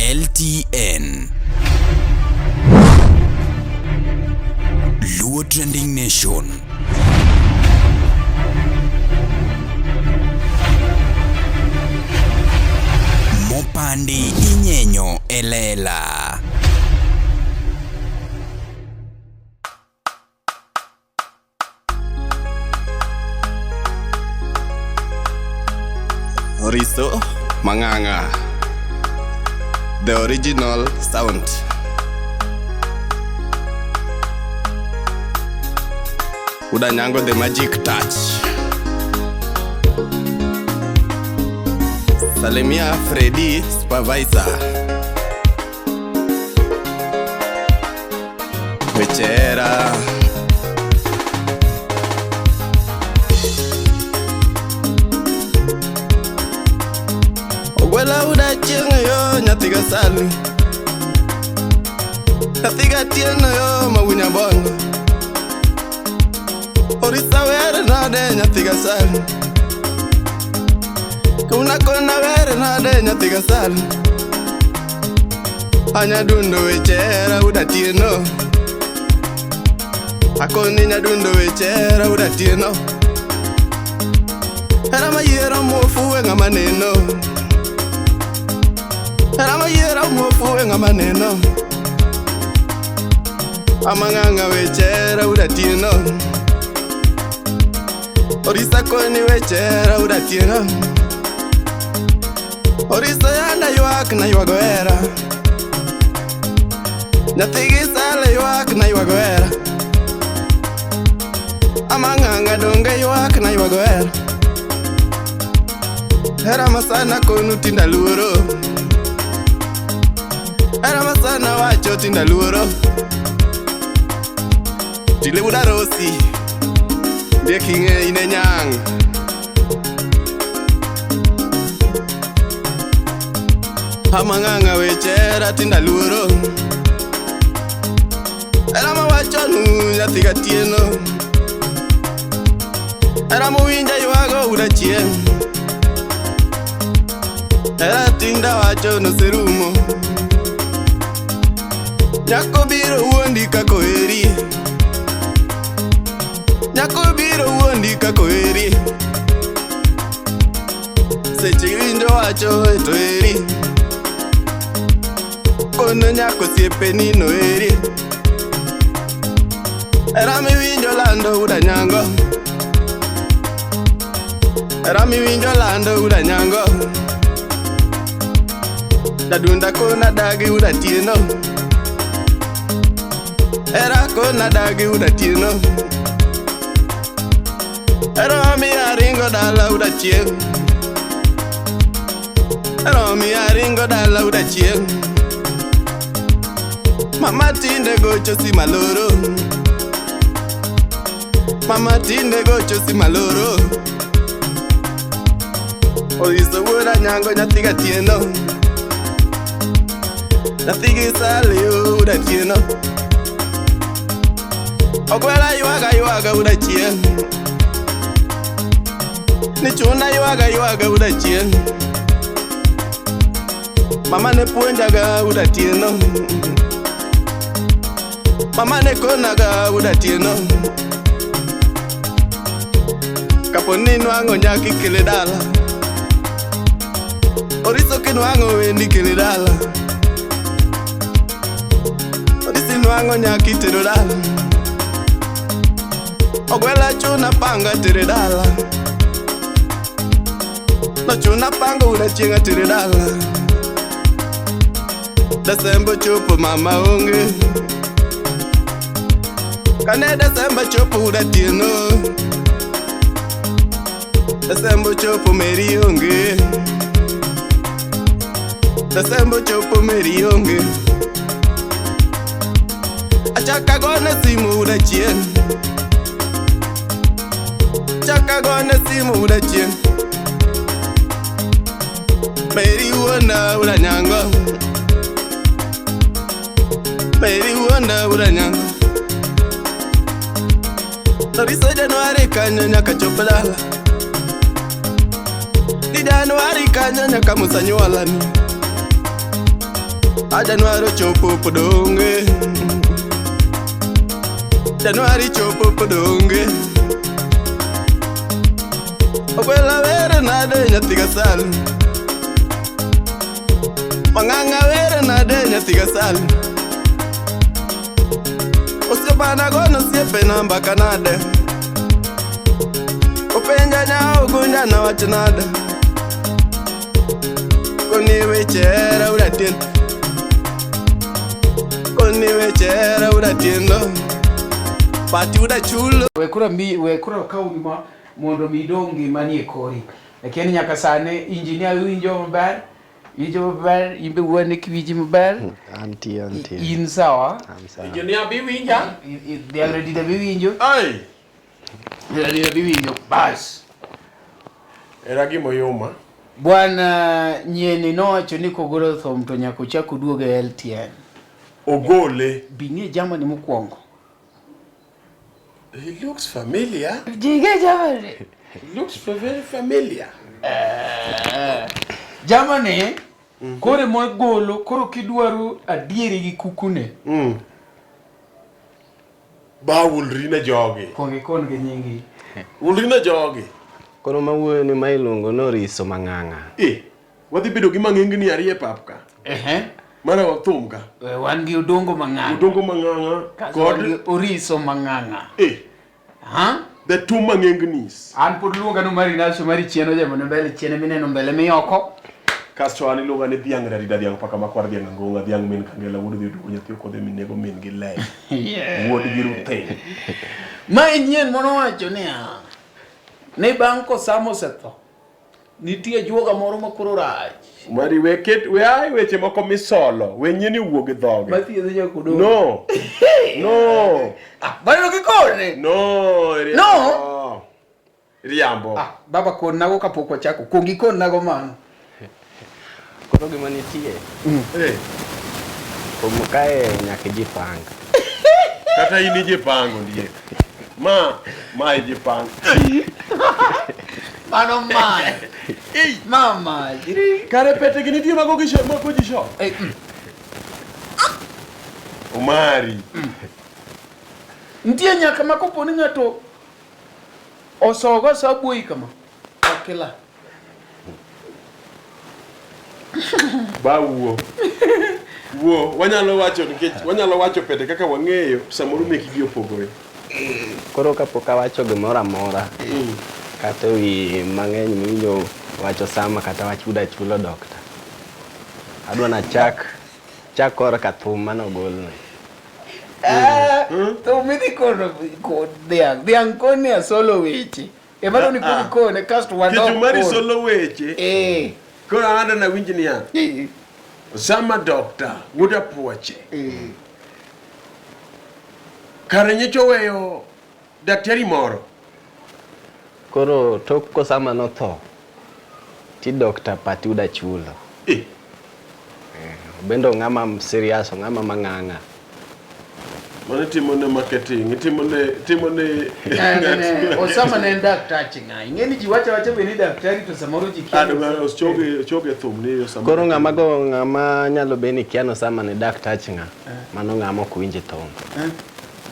LTN. Luo Trending Nation. Mopandi inyenyo e lela. Riso Mang'ang'a, the original sound. Udanyango the magic touch. Salimia Freddy supervisor. Wechera. Ogwela uda chieng' yo nyathi ga sali. Nyathi ga tieno yo mawunya bongo. Orisa were nade nyathi ga sali. Kuna kona were nade nyathi ga sali. Anyadundo wechera uda tieno. Akoni nyadundo wechera uda tieno. Hera mayiero muofu e ng'ama neno. Hera mayiero muofu e ng'ama neno. Amang'ang'a wechera uda tieno. Orisa koni wechera uda tieno. Orisa yanda ywak na ywago hera. Nyathi gi sale ywak na ywago hera. Amang'ang'a donge ywak na ywago hera. Hera masana konu tinda luoro. Hera masana wacho tinda luoro. Tile buda rosi. Ndiek ing'e ine nyang'. Amang'ang'a weche hera tinda luoro. Hera mawachonu nyathi gatieno. Hera mowinja ywago uda chieng'. Hera tinda wacho noserumo. Nyako biro wuondi kaka oheri. Nyako biro wuondi kaka oheri. Seche winjo wacho to eri. Kono nyako osiepeni noeri. Hera miwinjo lando uda nyango. Hera miwinjo lando uda nyango. Dadunda kona dagi uda tieno. Hera kona dagi uda tieno. Hera miya ringo dala uda chieng'. Hera miya ringo dala uda chieng'. Mama tinde gocho simaloro. Mama tinde gocho simaloro. Oriso wuoda nyango nyathi gatieno. Nyathi gi sale uda tieno. Ogwela ywaga ywaga uda chieng'. Ni chuna ywaga ywaga uda chieng'. Mama ne puonjaga uda tieno. Mama ne konaga uda tieno. Kapo ni nwang'o nyaki kele dala. Oriso kinwang'o wendi kele dala. Orisi nwang'o nyaki tero dala. Ogwela chuna panga tere dala. Nochuna panga uda chieng' tere dala. Desemba chopo mama onge. Kane Desemba chopo uda tieno. Desemba chopo Meri onge. Desemba chopo Meri onge. Achaka gone simu uda chieng'. Chaka gone simu uda chieng'. Meri wuona uda nyango. Meri wuona uda nyango. Oriso Januari kanyo nyaka chop dala. Ni Januari kanyo nyaka musanyuolani. A Januari ochopo pod onge. Januari chopo pod onge. Ogwela were nade nyathi gasal. Mang'ang'a were nade nyathi gasal. Osiepana gono osiepena mbaka nade. Openja nya ogunja nawach nade. Koni weche hera uratien. Koni weche hera uratiendo. Pati udachulo. We koro mi we koro kaw gima mondo mi idong' ngima nie kori. Lakini nyaka sani injinia iwinjo maber, iwinjo maber, in be wuone kiwinji maber. Antie, antie. In sawa. Am sawa. Engineer bi winja. Dhiang' radida be winjo. Ai. Radida be winjo. Bas. Era gimoyuma. Bwana nyieni nowacho ni kogolo thum to nyaka ochak oduog e LTN. Ogole. Bing'e Germany mokwongo. He looks familiar. Jige Germany. He looks very familiar. Germany koro ema golo koro kidwaro adieri gi kukune. Ba wulri ne jogi. Kuong ikon gi nyingi. Wulri ne jogi. Koro mawuoyo ni ma iluongo ni Oriso Mang'ang'a. Eh, wadhi bedo gi mang'engni ariyo e pap ka. Ehe. Mana wathum ka. Wan gi Odongo Mang'ang'a. Odongo Mang'ang'a Kasto wan gi kod Oriso Mang'ang'a. eh, Ha? the two mang'engnis. An pod luonga no mari naso mari chien ojemo ne mbele chien mineno mbele miyoko. Kasto an iluonga ni dhiang' rarida dhiang' paka makwar dhiang' angonga dhiang' min kangela wuod dhi oduogo nyathi okodhe min nego min gi le. Wuod gi rutheng. Ma e nyien monowacho niya ni bang' kosama osetho nitie juoga moro ma koro rach Mari we ket we ai weche moko misolo we nyieni wuog e dhoge. mathiedho nyakodongo. No. No. Ah, bano kikone. No. Riambo. No. Riambo. Ah, baba kon nago kapok wachako. Kuong ikon nago mano. Koro gima nitie. Eh. Kuom kae nyaka ijipang. Kata in ijipango ndiye. Ma ijipang. Mano mae. Mama. Kare pete gi nitie mago gi mago ji sho. Eh, Omari. Nitie nyaka ma kopo ni ng'ato osogo sabui kama. Okila. Ba wuo. Wuo, wanyalo wacho nikech wanyalo wacho pete kaka wang'eyo samoro mekgi opogore. Koro kapok awacho gimoro amora kata wi mang'eny miwinjo wacho sama kata wach uda chulo dokta. Adwa nachak chak korka thum manogolni. To midhi kono kod dhiang'. Dhiang' koni asolo weche. Ema doni kuong ikone kasto wadok. Nikech Omari koro. solo weche. Eh. Koro an adwa nawinj niya. Eh. Osama dokta, wuod apuoche. Eh. Kare nyocha oweyo daktari moro. Koro tok kosama notho, ti Dr. Pati uda chulo. Eh. Bende ong'ama serious, ong'ama mang'ang'a. Mano itimo ne marketing, itimo ne Osama ne en daktachi ng'a. Ing'e ni ji wacho awacha be ni daktari to samoro ji kia. Ah, ochoge thum ni Osama. Koro ng'ama go ng'ama nyalo bedo ni kia ni Osama ne daktach ng'a, mano ng'ama ok winj thum.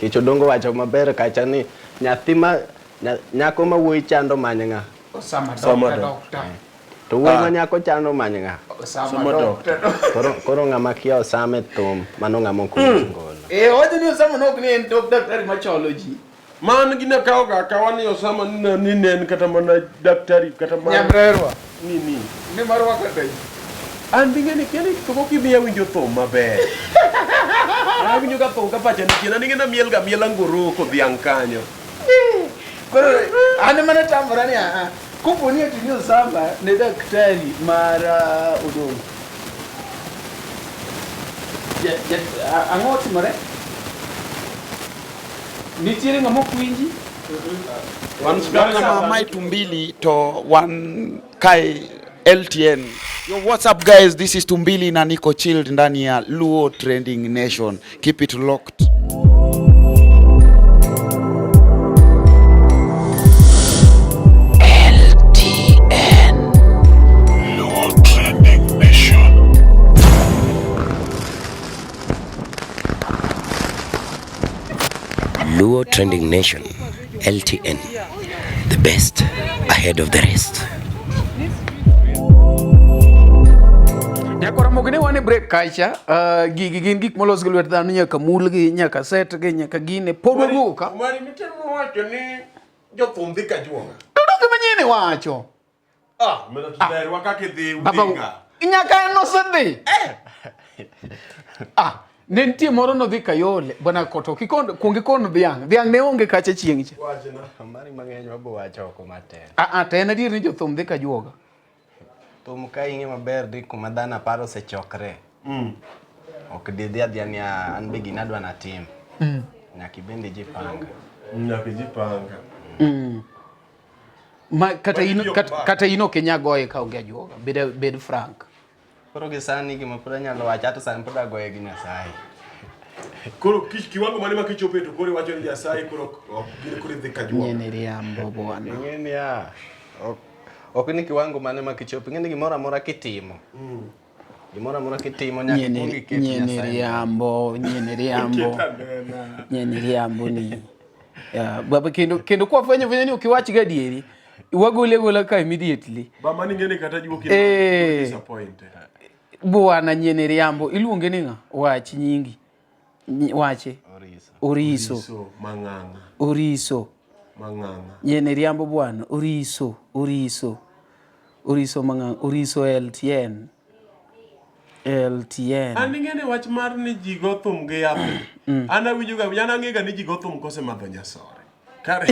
Nikech Odongo wacho maber kacha ni nyathi ma nyako ma wuoyi chando many ng'a. Osama Osama dokta dokta. dokta. To wuoyi ma nyako chando many ng'a. Osama dokta. Koro ng'ama kia Osama e thum, mano ng'ama ok winj ngolo. Eh, owacho ni Osama ne ok ni en dok daktari macholo ji. Man gine kawo ga akawa ni Osama ni ne en kata mana daktari kata mana Nyamrerwa. Nini. Ni marwa kata ji. An bi ng'eni kia ni to pok imiya winjo thum maber. An awinjo ga thum ka pacha ni chien, an ing'e namiel ga miela ngoroko dhiang' kanyo. Koro an ema natamora ni aha, kopo ni ati ni Osama ne daktari mar Odongo. Ang'o otimore? Nitiere ng'ama ok winji? Wan Kama mae Tumbili to wan kae LTN. Yo, what's up guys? This is Tumbili na niko chilled ndani ya Luo Trending Nation. Keep it locked. LTN. Luo Trending Nation. Luo Trending Nation, LTN, the best ahead of the rest. Nyakora mogi ne wan e break kacha, gigi gin gik molos gi lwet dhano nyaka mulgi, nyaka setgi, nyaka gine. Pod waduogo ka. Mari mitemo wacho ni jothum dhi ka juoga. To gima nyien iwacho. Ah, mana to ber kaka idhi Baba, udhiga. nyaka en osedhi. Ah, ne nitie moro nodhi Kayole, bwana koto kikon kuong ikon dhiang'. Dhiang' ne onge kacha chieng' cha. Wachna. Mari mang'eny wabo wacho oko matin. Ah, ah, to en adier ni jothum dhi ka juoga. Thum ka ing'e maber dhi kuma dhano apar osechokre. Ok didhi adhiya ni "Ah, an be gini adwa natim. Nyaka ibende jipanga. Nyaka ijipanga. Ma kata in Wabiro kata, back. kata in ok inya goye ka onge ajuoga. Bed bed frank. Koro gi sani gima pod anyalo wacho hata sani pod agoye gi Nyasaye. Koro kiwango mane ma kichope to koro iwacho ni Nyasaye koro ok gin koro idhi ka juoga. Nyien riambo bwana. Ing'e niya, ok ni kiwango mane ma kichopo, ing'e ni gimoro amora kitimo. Gimoro amora kitimo nyaka ikuong iket Nyien Nyasaye. riambo, nyien riambo. Ket anena. Nyien riambo ni. Yeah, baba kendo kendo kwa fwenyo fwenyo ni ukiwach ga adieri wagole agola ka immediately. Ba mani ing'e ni kata juok Eh. disappointed. Bwana nyien riambo iluonge ni ng'a? Wach nyingi. Wache. Oriso. Oriso. So mang'ang'a, Oriso. mang'ang'a. Nyien riambo bwana. Oriso. Oriso. Oriso mang'ang. Oriso LTN. LTN. An ing'e ni wach mar ni ji go thum gi yath. An awinjo ga, an ang'e ga ni ji go thum kosemadho nyasore. Kare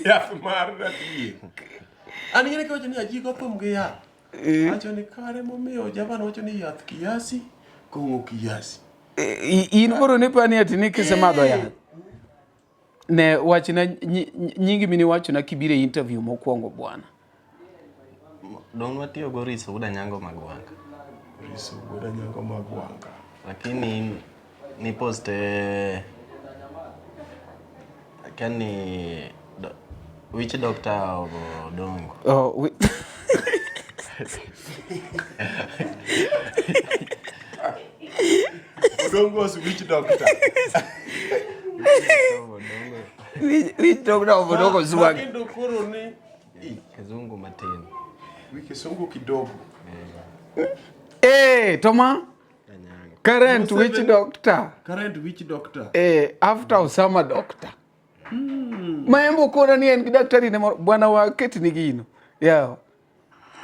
yath mar adier. An ing'e ni kiwacho ni ji go thum gi yath. Wacho ni kare momiyo Javan wacho ni yath kiasi, kong'o kiasi. In koro ne pani ati ni kisemadho yath. Ne wachna nyingi miniwachona kibiro e interview mokwongo bwana. Don watiyo go Oriso wuod Anyango Magwanga. Oriso wuod Anyango Magwanga. Lakini ni post kani which doctor of Odongo? Oh, Odongo was which doctor? Which doctor of Odongo Swag? Kendo koro ni Kizungu matin. Kisungu kidogo. Eh, Toma. Current which doctor? Current which doctor? Eh, after Osama doctor. Maembo kona ni en gi daktari ne moro bwana wa ket ni gino. Yeah.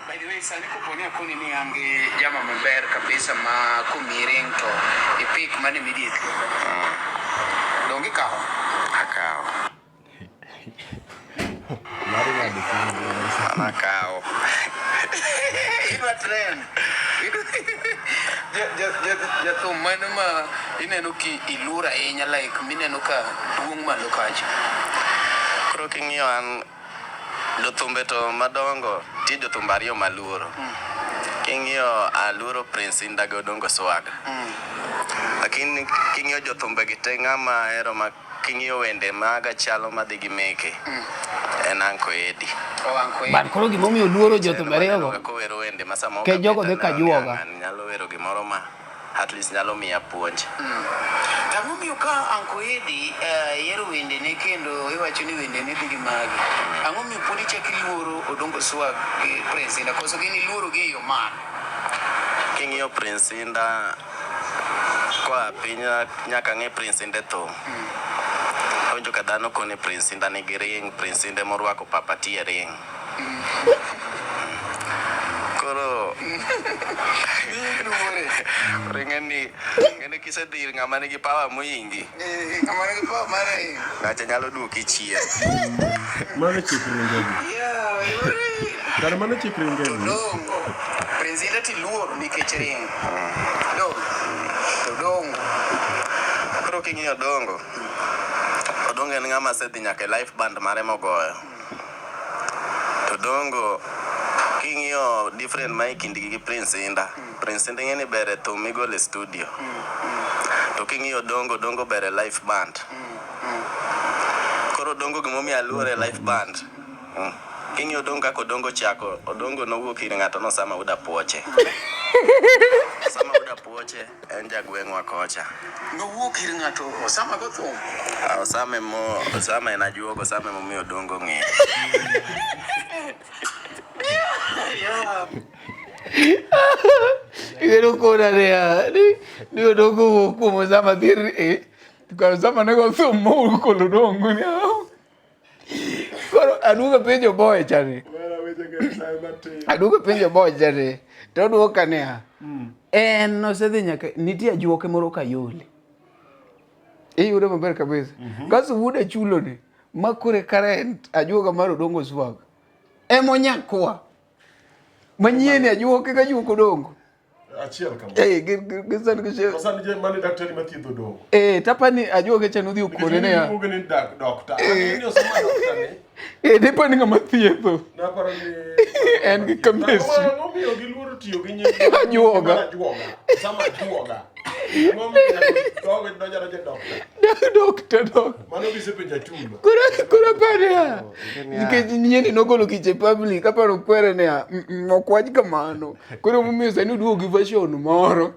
By the way, sani koponi akoni ni an gi jama maber kabisa ma komiyi ring to ipik mana immediately. Donge ikawo? Akawo. Akawo. Idwa trend. Jathum mano ma ineno ki iluor ahinya like mineno ka duong' malo kacha. Koro king'iyo an jothumbe to madongo, nitie jothumbe ariyo maluoro. King'iyo aluoro Prince Indah gi Odongo Swag. Lakini king'iyo jothumbe gi te ng'ama ahero ma king'iyo wende maga chalo madhi gi meke en Uncle Eddie. But koro gimomiyo luoro jothumbe ariyogo Kowero wende ma samoro Ke jogo dhi ka juoga. ng'ani nyalo wero gimoro ma at least nyalo miya puonj. Ang'o miyo ka Uncle Eddie yiero wendene kendo iwacho ni wendene dhi gi magi? Ang'o miyo pod ichak iluoro Odongo Swag gi Prince Indah? Koso gin iluoro gi e yo mane? King'iyo Prince Indah koa piny nyaka ng'e Prince Indah thum. Awinjo ka dhano kone Prince Indah nigi ring, Prince Indah morwako papati e ring. Koro koro ing'e ni ing'e ni kisedhi ir ng'ama nigi power mohingi Ng'ama nigi power mar ring. ng'acha nyalo duoki chien. Mano chik ringegi. Kare mano chik ringegi. Odongo. Prince Indah tiluoro nikech ring. Dongo. Odongo. Koro king'iyo Odongo, Odongo en ng'ama osedhi nyaka e live band mare mogoyo. To Odongo king'iyo different ma e kindgi gi Prince Indah, Prince Indah ing'e ni ber e thum migolo e studio. To king'iyo Odongo, Odongo ber e live band. Koro Odongo gimomiyo aluore e live band. King'iyo Odongo kaka Odongo chako, Odongo nowuok ir ng'ato nosama wuod apuoche. Osama Uda Puoche en jagweng'wa kocha. Nowuok ir ng'ato Osama go thum. Ah, Osama emo Osama en ajuoga, Osama emomiyo Odongo ong'eyo. Igero kona niya, ni ni Odongo owuok kuom Osama dhi eh, to kar Osama ne go thum mowuok kuom Odongo ni. Koro aduogo penjo boy cha ni. Aduogo penjo boy cha ni. To oduoka niya. En osedhi nyaka nitie ajuoke moro Kayole. Iyudo maber kabisa. Kasto wuod Achulo ni ma kore current ajuoga mar Odongo Swag. Emonyakwa. Manyien ajuoke ka ajuok Odongo. Achiel kama. Eh, gi sani gi To sani je mane daktari mathiedho Odongo. Eh, tapani ajuoke cha nodhi okone niya. Iluonge ni dak doctor. Ang'e ni osoma doctor ni. Eh, dipani ng'ama thiedho. Naparo ni En gi chemistry. Ang'o momiyo giluoro tiyo gi nying Ajuoga. mar Ajuoga. Sama ajuoga. Ang'o momiyo dogo donjo adonja doctor. Doctor, doctor. Mano gisepenjo achulo. Koro aparo niya, nikech nyieni nogolo kiche public, aparo kwere niya, ok wach kamano. Koro emomiyo sani oduogo gi version moro.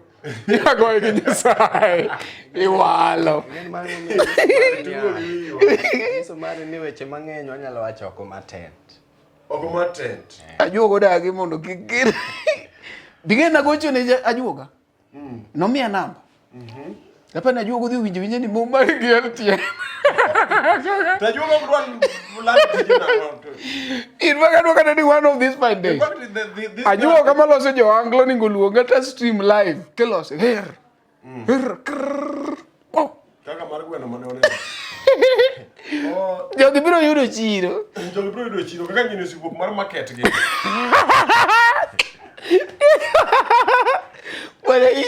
Nyagoye gi Nyasaye. Iwalo. Nyiso mari ni weche mang'eny wanyalo wacho oko mar tent. Oko mar tent. Ajuoga odagi mondo kik gir. Bing'e nagocho ne ajuoga. Nomiya namba. Apani ajuoga odhi owinjo winjo ni mo mar gi LTN. To ajuoga ok dwar land tije nang'o to. In fact, adwa kata ni one of these fine In days. fact, this Ajuoga maloso jo Anglo ningo luonga ta stream live kilose. Her. Her. Krrr. Oh. Kaka mar gweno mane oneno. Oh, Jogi biro yudo chiro. jogi biro yudo chiro kaka nyino osewuok mar market gi. Bwana hii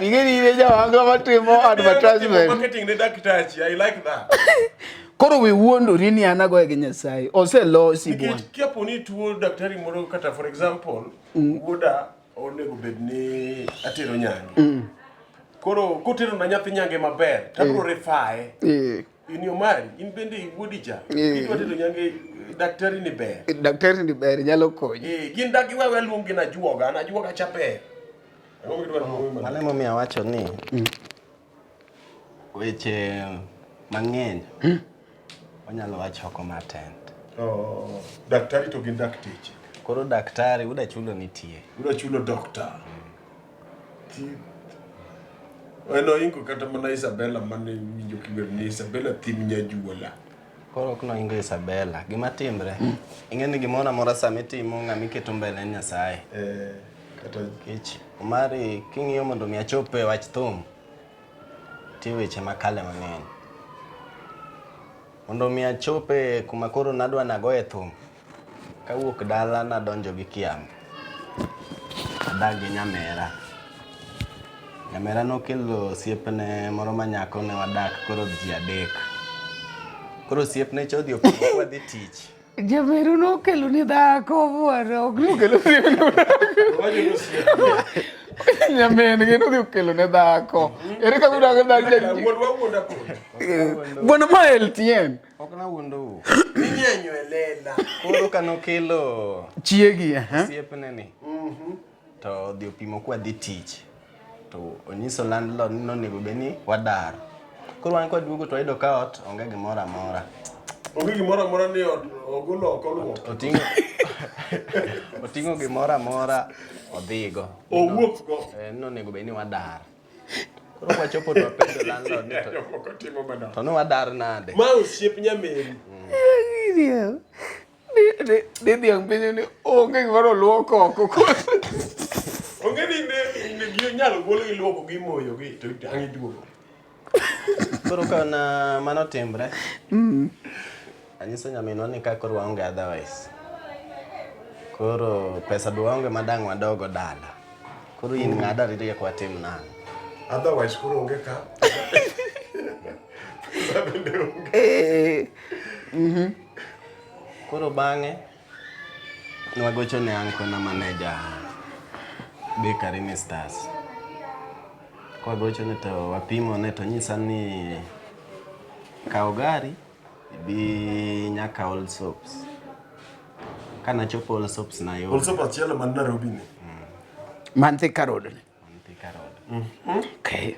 ningeni ile ja matimo advertisement. Marketing ne daktachi, I like that. Koro we wuondori ni an agoye gi Nyasaye. Oselosi bwana. Nikech kapo ni tuo daktari moro kata for example, wuoda onego bed ni atero nyange. Koro kotero na nyathi nyange maber, to abiro refae. In Omari, in bende wuodi cha. Idwa tero nyange daktari ni ber. Daktari ni ber nyalo konyi. Gin dak giwewe luong gi najuoga, an ajuoga cha ber. Ang'o midwaro wuoyo Mano emomiyo awacho ni weche mang'eny wanyalo wacho oko mar tent. Oh, daktari to gin dakteche. Koro daktari uda chulo nitie. Uda chulo doctor. En oingo kata mana Isabella mane winjo kiwer ni Isabella thim nyajuola. Koro ok noingo Isabella. Gima timre, ing'e ni gimoro amora sama itimo ng'ama iketo mbele en Nyasaye. Kata Nikech Omari king'iyo mondo mi achop e wach thum, nitie weche makale mang'eny. Mondo mi achop e kuma koro nadwa nagoye thum, kawuok dala nadonjo gi Kiambu. Adak gi nyamera. Nyamera nokelo osiepne moro ma nyako ne wadak koro ji adek. Koro osiepne cha odhi opimo kwadhi tich. Jameru nokelo ni dhako bwana, ok nokelo nyamin gi nodhi okelo ne dhako. Ere kaka udak dhako? Wuondwa wuonda kod. Bwana ma LTN. Ok nawuondou. Inyenyo e lela. Koro kanokelo Chiegi, aha. osiepne ni to odhi opimo kwadhi tich to onyiso landlord ni nonego bed ni wadar. Koro wan kwaduogo to wayudo ka ot onge gimoro amora. Onge gimoro amora ni ot ogolo oko luoko. Oting'o oting'o gimoro amora odhigo. Owuok go. Nonego bed ni wadar. Koro kwachopo to wapenjo landlord ni to, Jomoko timo madam. to ni wadar nade? Ma osiep nyameru. Ni dhiang' penjo ni onge gimoro oluoko oko koso. Onge ni ne ginyalo gol gi luoko gi moyo gi to ang' iduogo. Koro ka na mano timre, anyiso nyaminwa ni ka koro waonge otherwise. Koro pesa be waonge ma dang' wadogo dala. Koro in ng'ada riek watim nang'o? Otherwise koro onge ka. Pesa bende onge. Koro bang'e nwagocho ne anko na maneja Bakery Misters. Kwagochone to wapimone to nyisa ni kaw gari ibi nyaka All Soaps. Kanachopo All Soaps nayude. All Soaps achiel man Nairobi ni. Man Thika Road ni. Man Thika Road. Okay.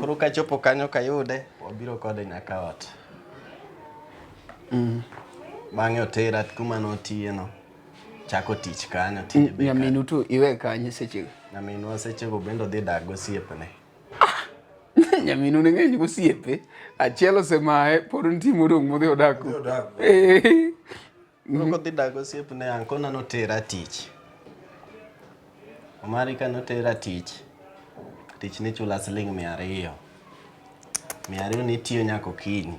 Koro kachopo kanyo kayude, wabiro kode nyaka ot. Bang'e otera kuma notiye no. Chako tich kanyo, tije be. Nyaminu to iwe kanye sechego? Nyaminwa sechego bende odhi dak gosiepne. Nyaminu ne ng'eny gosiepe. Achiel osemaye, pod nitie modong' modhi odakgo. Odhi odakgo. Eh. Koro kodhi dak gosiepne, ankona notera tich. Omari ka notera tich, tich nichula siling' 200. 200 nitiyo nyaka okinyi.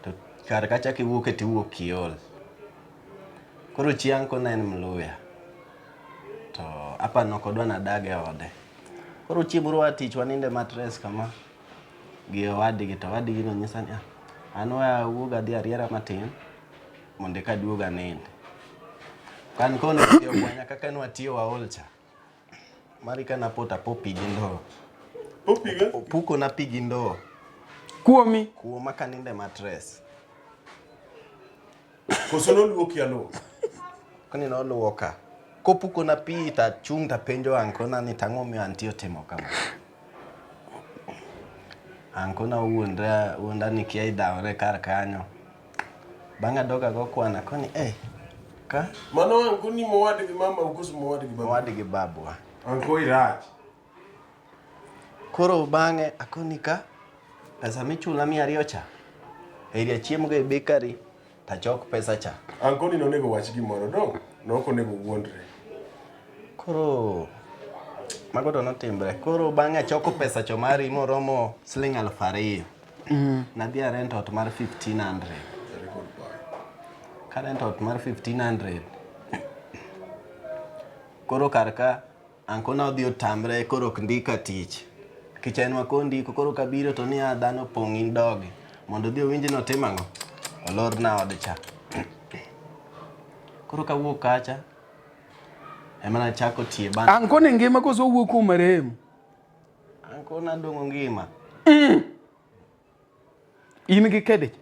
To kar kacha kiwuoke tiwuok kiol. Koro chi ankona en Mluya. To apa nok odwa nadag e ode. Koro chieng' moro waa tich waninde matres kama gi owadgi to owadgi nonyisa ni "Ah, an we awuog adhi ariera matin mondo eka aduog anind. Kan kone odhi okwanya kaka nwatiyo waol cha. Mari ka napoto apo pi gi ndoo. Opiga? Opuko na pi gi ndoo. Kuomi. Kuoma kaninde matres. Koso noluoki aluoka? Koni noluoka. Kopuko na pi tachung' tapenjo ankona ni tang'o momiyo anti otimo kama. Ankona owuondra wuonda ni kia idhawre kar kanyo. Bang'e adok ago kwana koni eh ka Mano anko ni mowadgi mama koso mowadgi baba? owadgi babwa. Anko irach. Koro bang'e akoni ka pesa michula 200 cha eri achiemgo e bakery tachok pesa cha. Anko ni nonego wach gimoro dong. Nok onego wuondre. Koro mago to notimre. Koro bang'e achoko pesa cho mari moromo siling 2000. Nadhi a rent ot mar 1500. Very good boy. Ka rent ot mar 1500. Koro kar ka ankona odhi otamre koro ok ndika tich. Nikech en wakondiko koro kabiro to niya dhano pong' in dogi. Mondo odhi owinj ni otimo ang'o? Olorna od cha. Koro kawuok kacha ema nachako tiye band. Ankone ngima koso owuok kuom marehemu? Ankona dong'o ngima. In gi kedich?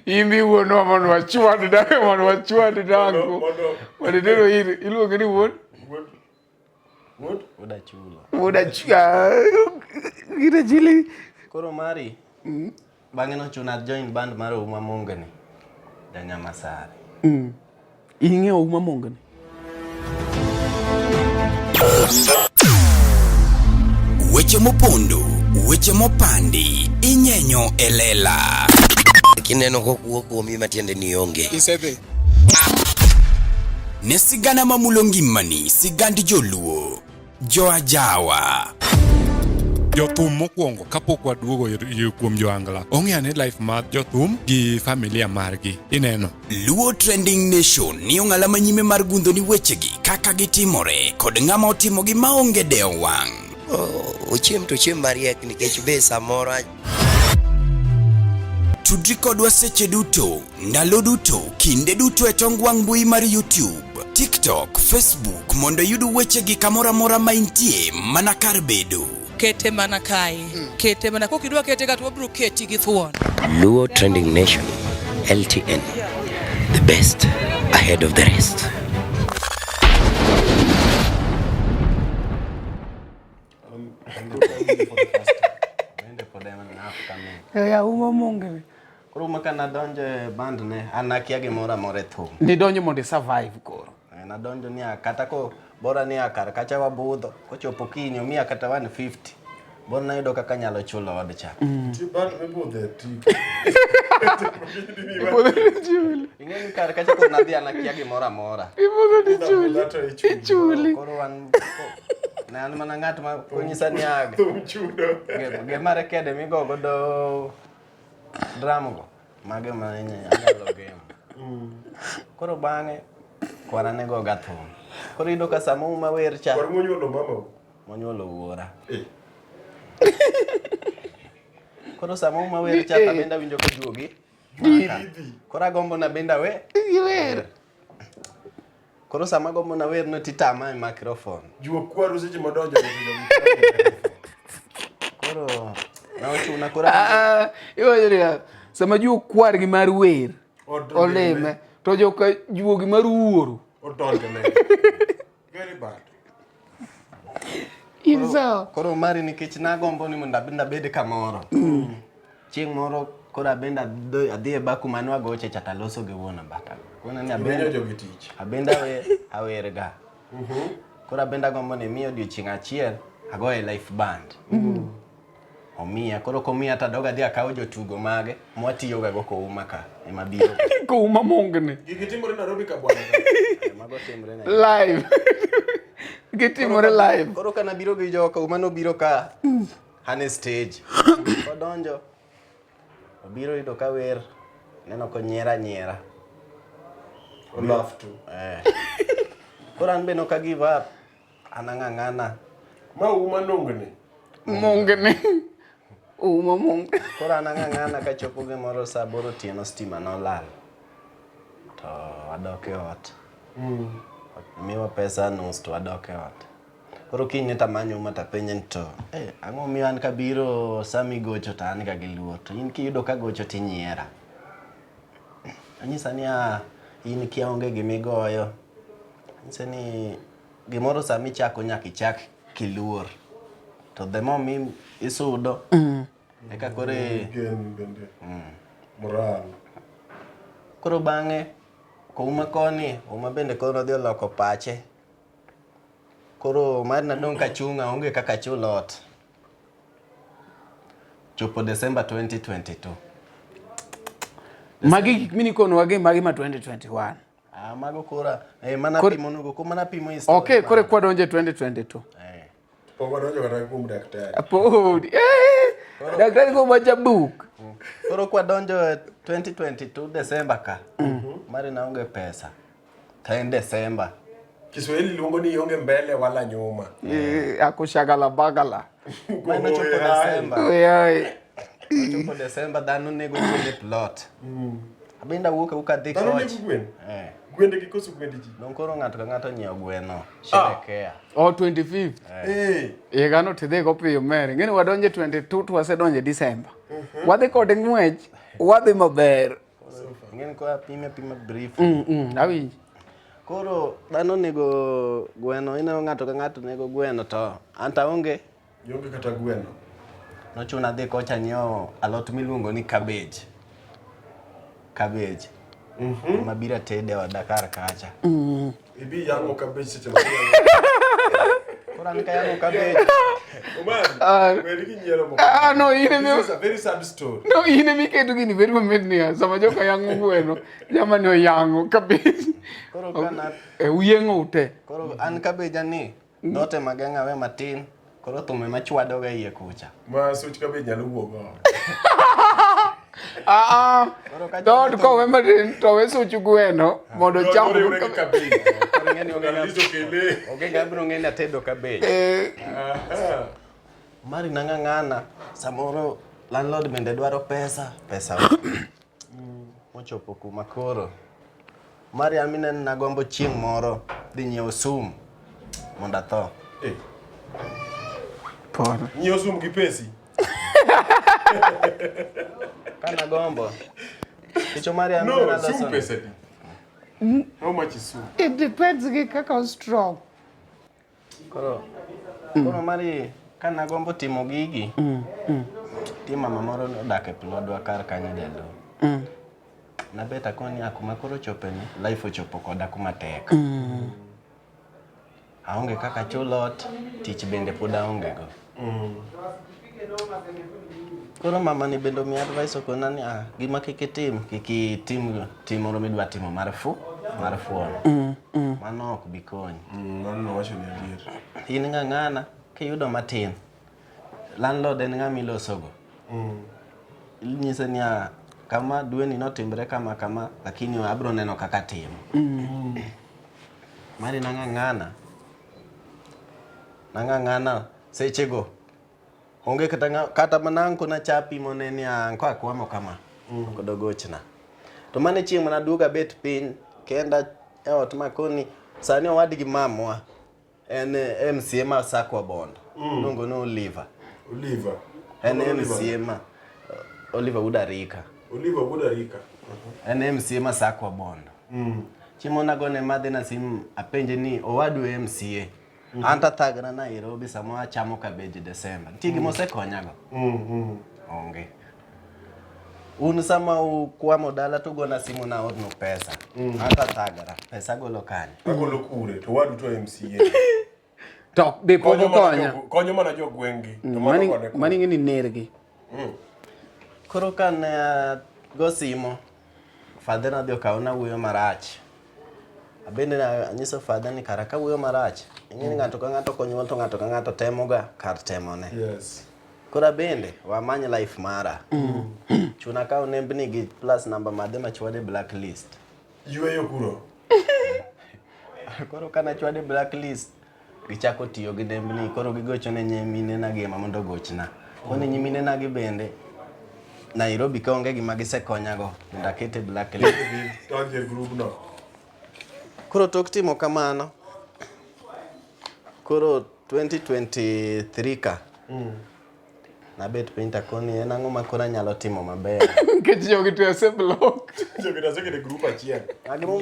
In bi wuonwa mondo wachwad dang mondo wachwad dango. Mondo itero ir iluonge ni wuon? Wuod? Wuod Achulo. Wuod Achulo. Gine chili. Koro mari bang'e nochuna join band mar Ouma Mongni. Janyamasare. Ing'eyo Ouma Mongni? Weche mopondo, weche mopandi, inyenyo e lela. Kineno kokuo kuomi matiende ni onge. Isedhi. Ne sigana mamulo ngimani, sigand joluo, joajawa. Jothum mokwongo kapok waduogo kuom joangla ong'e ane life mar jothum gi familia margi ineno. Luo Trending Nation ni ong'ala manyime mar gundho ni wechegi kaka gitimore kod ng'ama otimogi maonge dewo wang'. Ochiem to ochiem mariek nikech be samoro Tudri kodwa seche duto, ndalo duto, kinde duto e tong wang' mbui mar YouTube, TikTok, Facebook mondo iyud wechegi kamoro amora ma intie mana kar bedo. Kete mana kae. Kete mana kokidwa kete ka to wabiro keti gi thuon. Luo Trending Nation LTN the best ahead of the rest. Bende pod en upcoming. Ya Ouma Mongni. Koro Ouma ka nadonjo e band ne an nakia gimoro amora e thum. Nidonjo mondo i survive koro. Nadonjo ni kata ko bora ni kar kacha wabudho kochopo kiny omiya kata 150 bora nayudo kaka anyalo chulo od cha. Nitie band mibudhe ti. Ibudho ni chuli. Ing'e ni kar kacha koro nadhi an akia gimoro amora. Ibudho ni chuli. Dhato ichuli. Ichuli. Koro wan ne an mana ng'at ma konyisa ni ag Thum chudo. gemare kede migo godo drum go mago ma anyalo gemo. Koro bang'e kwara ne goga thum. Koro iyudo ka sama Ouma wer cha Kwar monyuolo mama. monyuolo wuora. Eh. Koro sama Ouma wer cha to bende awinjo kojuogi. Maka. Koro agombo na bende awe. Iwer. Koro sama agombo na wer no titama e microphone. Juok kwaru seche madonjo. Koro Nochuna koro Ah, ah, iwacho niya, sama juok kwar gi mar wer olime to joka juogi mar wuoro Odonjone. Very bad. In sawa. Koro mari nikech nagombo ni mondo abend abed kamoro. Chieng' moro koro abend adhi e bar kuma nwagoche cha taloso gi wuon abata. Kona ni Imenyo abend jogi tich. abend awe awerga. Koro abend agombo ni miyo odiochieng' achiel agoye live band. Omiya koro komiya to adog adhi akaw jotugo mage mwatiyoga go kouma ka ema biro. Kouma mongni. Gigi timore Nairobi ka bwana. Mago timre na. Live. Gitimore live. Koro kana biro gi joka uma nobiro ka an e stage. Odonjo. Obiro yudo ka wer. Neno konyiera nyiera. Olaf tu. Eh. Koro an be nok a give up. An ang'ang'ana. Ma uma nongni. Mongni. Uma mongni. Koro an ang'ang'ana kachopo gimoro saa aboro otieno stima nolal. To adok e ot. Miwa pesa nus to adok e ot. Koro kinyne tamanyo uma tapenje ni to eh, ang'o miyo an kabiro sama igocho to an ga gi luor to in kiyudo ka gocho tinyiera. Onyisa ni ah, in kia onge gimigoyo. Anyise ni gimoro sama ichako nyaka ichak kiluor. To the more mi isudo eka koro Gen bende. Moral. Koro bang'e kouma koni Uma bende koro nodhi oloko pache. Koro mar nadong' kachung' aonge kaka achul ot. Chopo December 2022. Magi gik minikonowa gi magi ma 2021. Ah, mago kora eh, mana pimo nugo ko mana pimo history. Okay, kore kwa donje 2022. Eh. Pok wadonjo kata kuom daktari. Pod. Eh, daktari ko wacha book. Koro kwa donjo 2022 December ka. Mari naonge pesa. To en December. Kiswahili luongo ni ionge mbele wala nyuma. Eh, akushagala bagala. Mano chopo December. Oye. Chopo December dhano nego gwen e plot. Abende awuok awuok adhi Dhano koch. nego gwen? Eh. Gwende gi koso gwend ji? Dong koro ng'ato ka ng'ato onyiewo gweno. Sherekea. Oh, 25th. Eh. Higa no tidhi go piyo mere. Ng'eni wadonje 22 to wasedonje December. Wadhi kode ng'wech, wadhi maber. Ng'eni ko apime apima brief. Awinji. Koro dhano nego gweno, ineno ng'ato ka ng'ato nego gweno to an to aonge. Ionge kata gweno. Nochuna adhi kocha nyiewo alot miluongo ni cabbage. Cabbage. Mabiro atede e oda kar kacha. Ibi yang'o cabbage seche ma Koro an kayang'o cabbage. Omar, weri gi nyiero moko. Ah, no, in emi- This is a very sad story. No, in emi keto gini bedo mamit niya, sama joka yang'o gweno, jamani oyang'o kabisa. Koro kana Eh, uyeng'o ute. Koro an cabbage ni dhote mageng'o awe matin. Koro thum ema chwadoga iye kucha. Ma such cabbage nyalo wuok oko. Ah, ah. Koro ka Dhoot kowe matin to we such gweno mondo cham. Oriwre gi cabbage. Koro ing'e ni onge ng'a- Lizo kele. onge ng'a biro ng'e ni atedo cabbage. Eh, Aha. Mari nang'ang'ana samoro landlord bende dwaro pesa pesa onge. mochopo kuma koro Mari an mineno nagombo chieng' moro dhi nyiewo sum mondo atho. Eh, pole. Nyiewo sum gi pesi. Ka nagombo kicho Mari an No, mineno sum aloso pesa di. How much is sum? It depends gi kaka strong. Koro koro Mari ka nagombo timo gigi nitie mama moro nodak e plodwa kar kanyo jaluo. Nabet akoni "Ah, kuma koro chope ni life ochopo koda kuma tek. Aonge kaka achul ot, tich bende pod aonge go. Koro mama ni bende omiya advice okona ni ah, gima kik itim, kik itim tim moro midwa timo mar fu, mar fuono. Mano ok bi konyi. Mano nowacho ni adier. In ng'ang'ana, kiyudo matin, landlord en ng'ama ilosogo. Inyise ni ah, kama dweni notimre kama kama, lakini abro neno kaka timo. Mari nang'ang'ana, nang'ang'ana sechego onge kata ng'a, kata mana anko nacha pimone ni ah, anko akwamo kama ok dogochna. To mano e chieng' mana duogo abet piny kenda e ot makoni sani owadgi mamwa en MCA ma Sakwa Bondo iluongo ni Oliver. Oliver. En MCA ma Oliver Wuod Arika. Oliver Wuod Arika. En MCA ma Sakwa Bondo. Chieng' nagone madhi na sim apenje ni owadu MCA. An to athagra Nairobi sama achamo cabbage December. Nitie gima osekonyago? Onge. Un sama ukwamo dala to ugona simu naornu pesa. An to athagra. Pesa agolo kanye? Agolo kure to wadu to MCA. To be pok Konyo mana okonya. konyo mana jogweng'gi. To mano Mani kone kure. mani ng'e ni nergi. Koro kane ago simo, father nodhi okawona wuoyo marach. Abende anyiso father ni kara kawuoyo marach, ing'e ni ng'ato ka ng'ato konyuol to ng'ato ka ng'ato temoga kar temone. Yes. Koro abende wamany life mara. Chuna kawo nembni gi plus namba madhe machwade blacklist. Yueyo kuro. Koro kana chwade blacklist, gichako tiyo gi nembni, koro gigocho ne nyiminena gi ema mondo ogochna. Koni nyiminena gi bende Nairobi ka onge gima gisekonyago mondo akete blacklist. Donje group no. Koro tok timo kamano, koro 2023 ka nabet piny takoni en ang'o ma koro anyalo timo maber. Nikech jogi to oseblock. Jogi to oseketo e group achiel.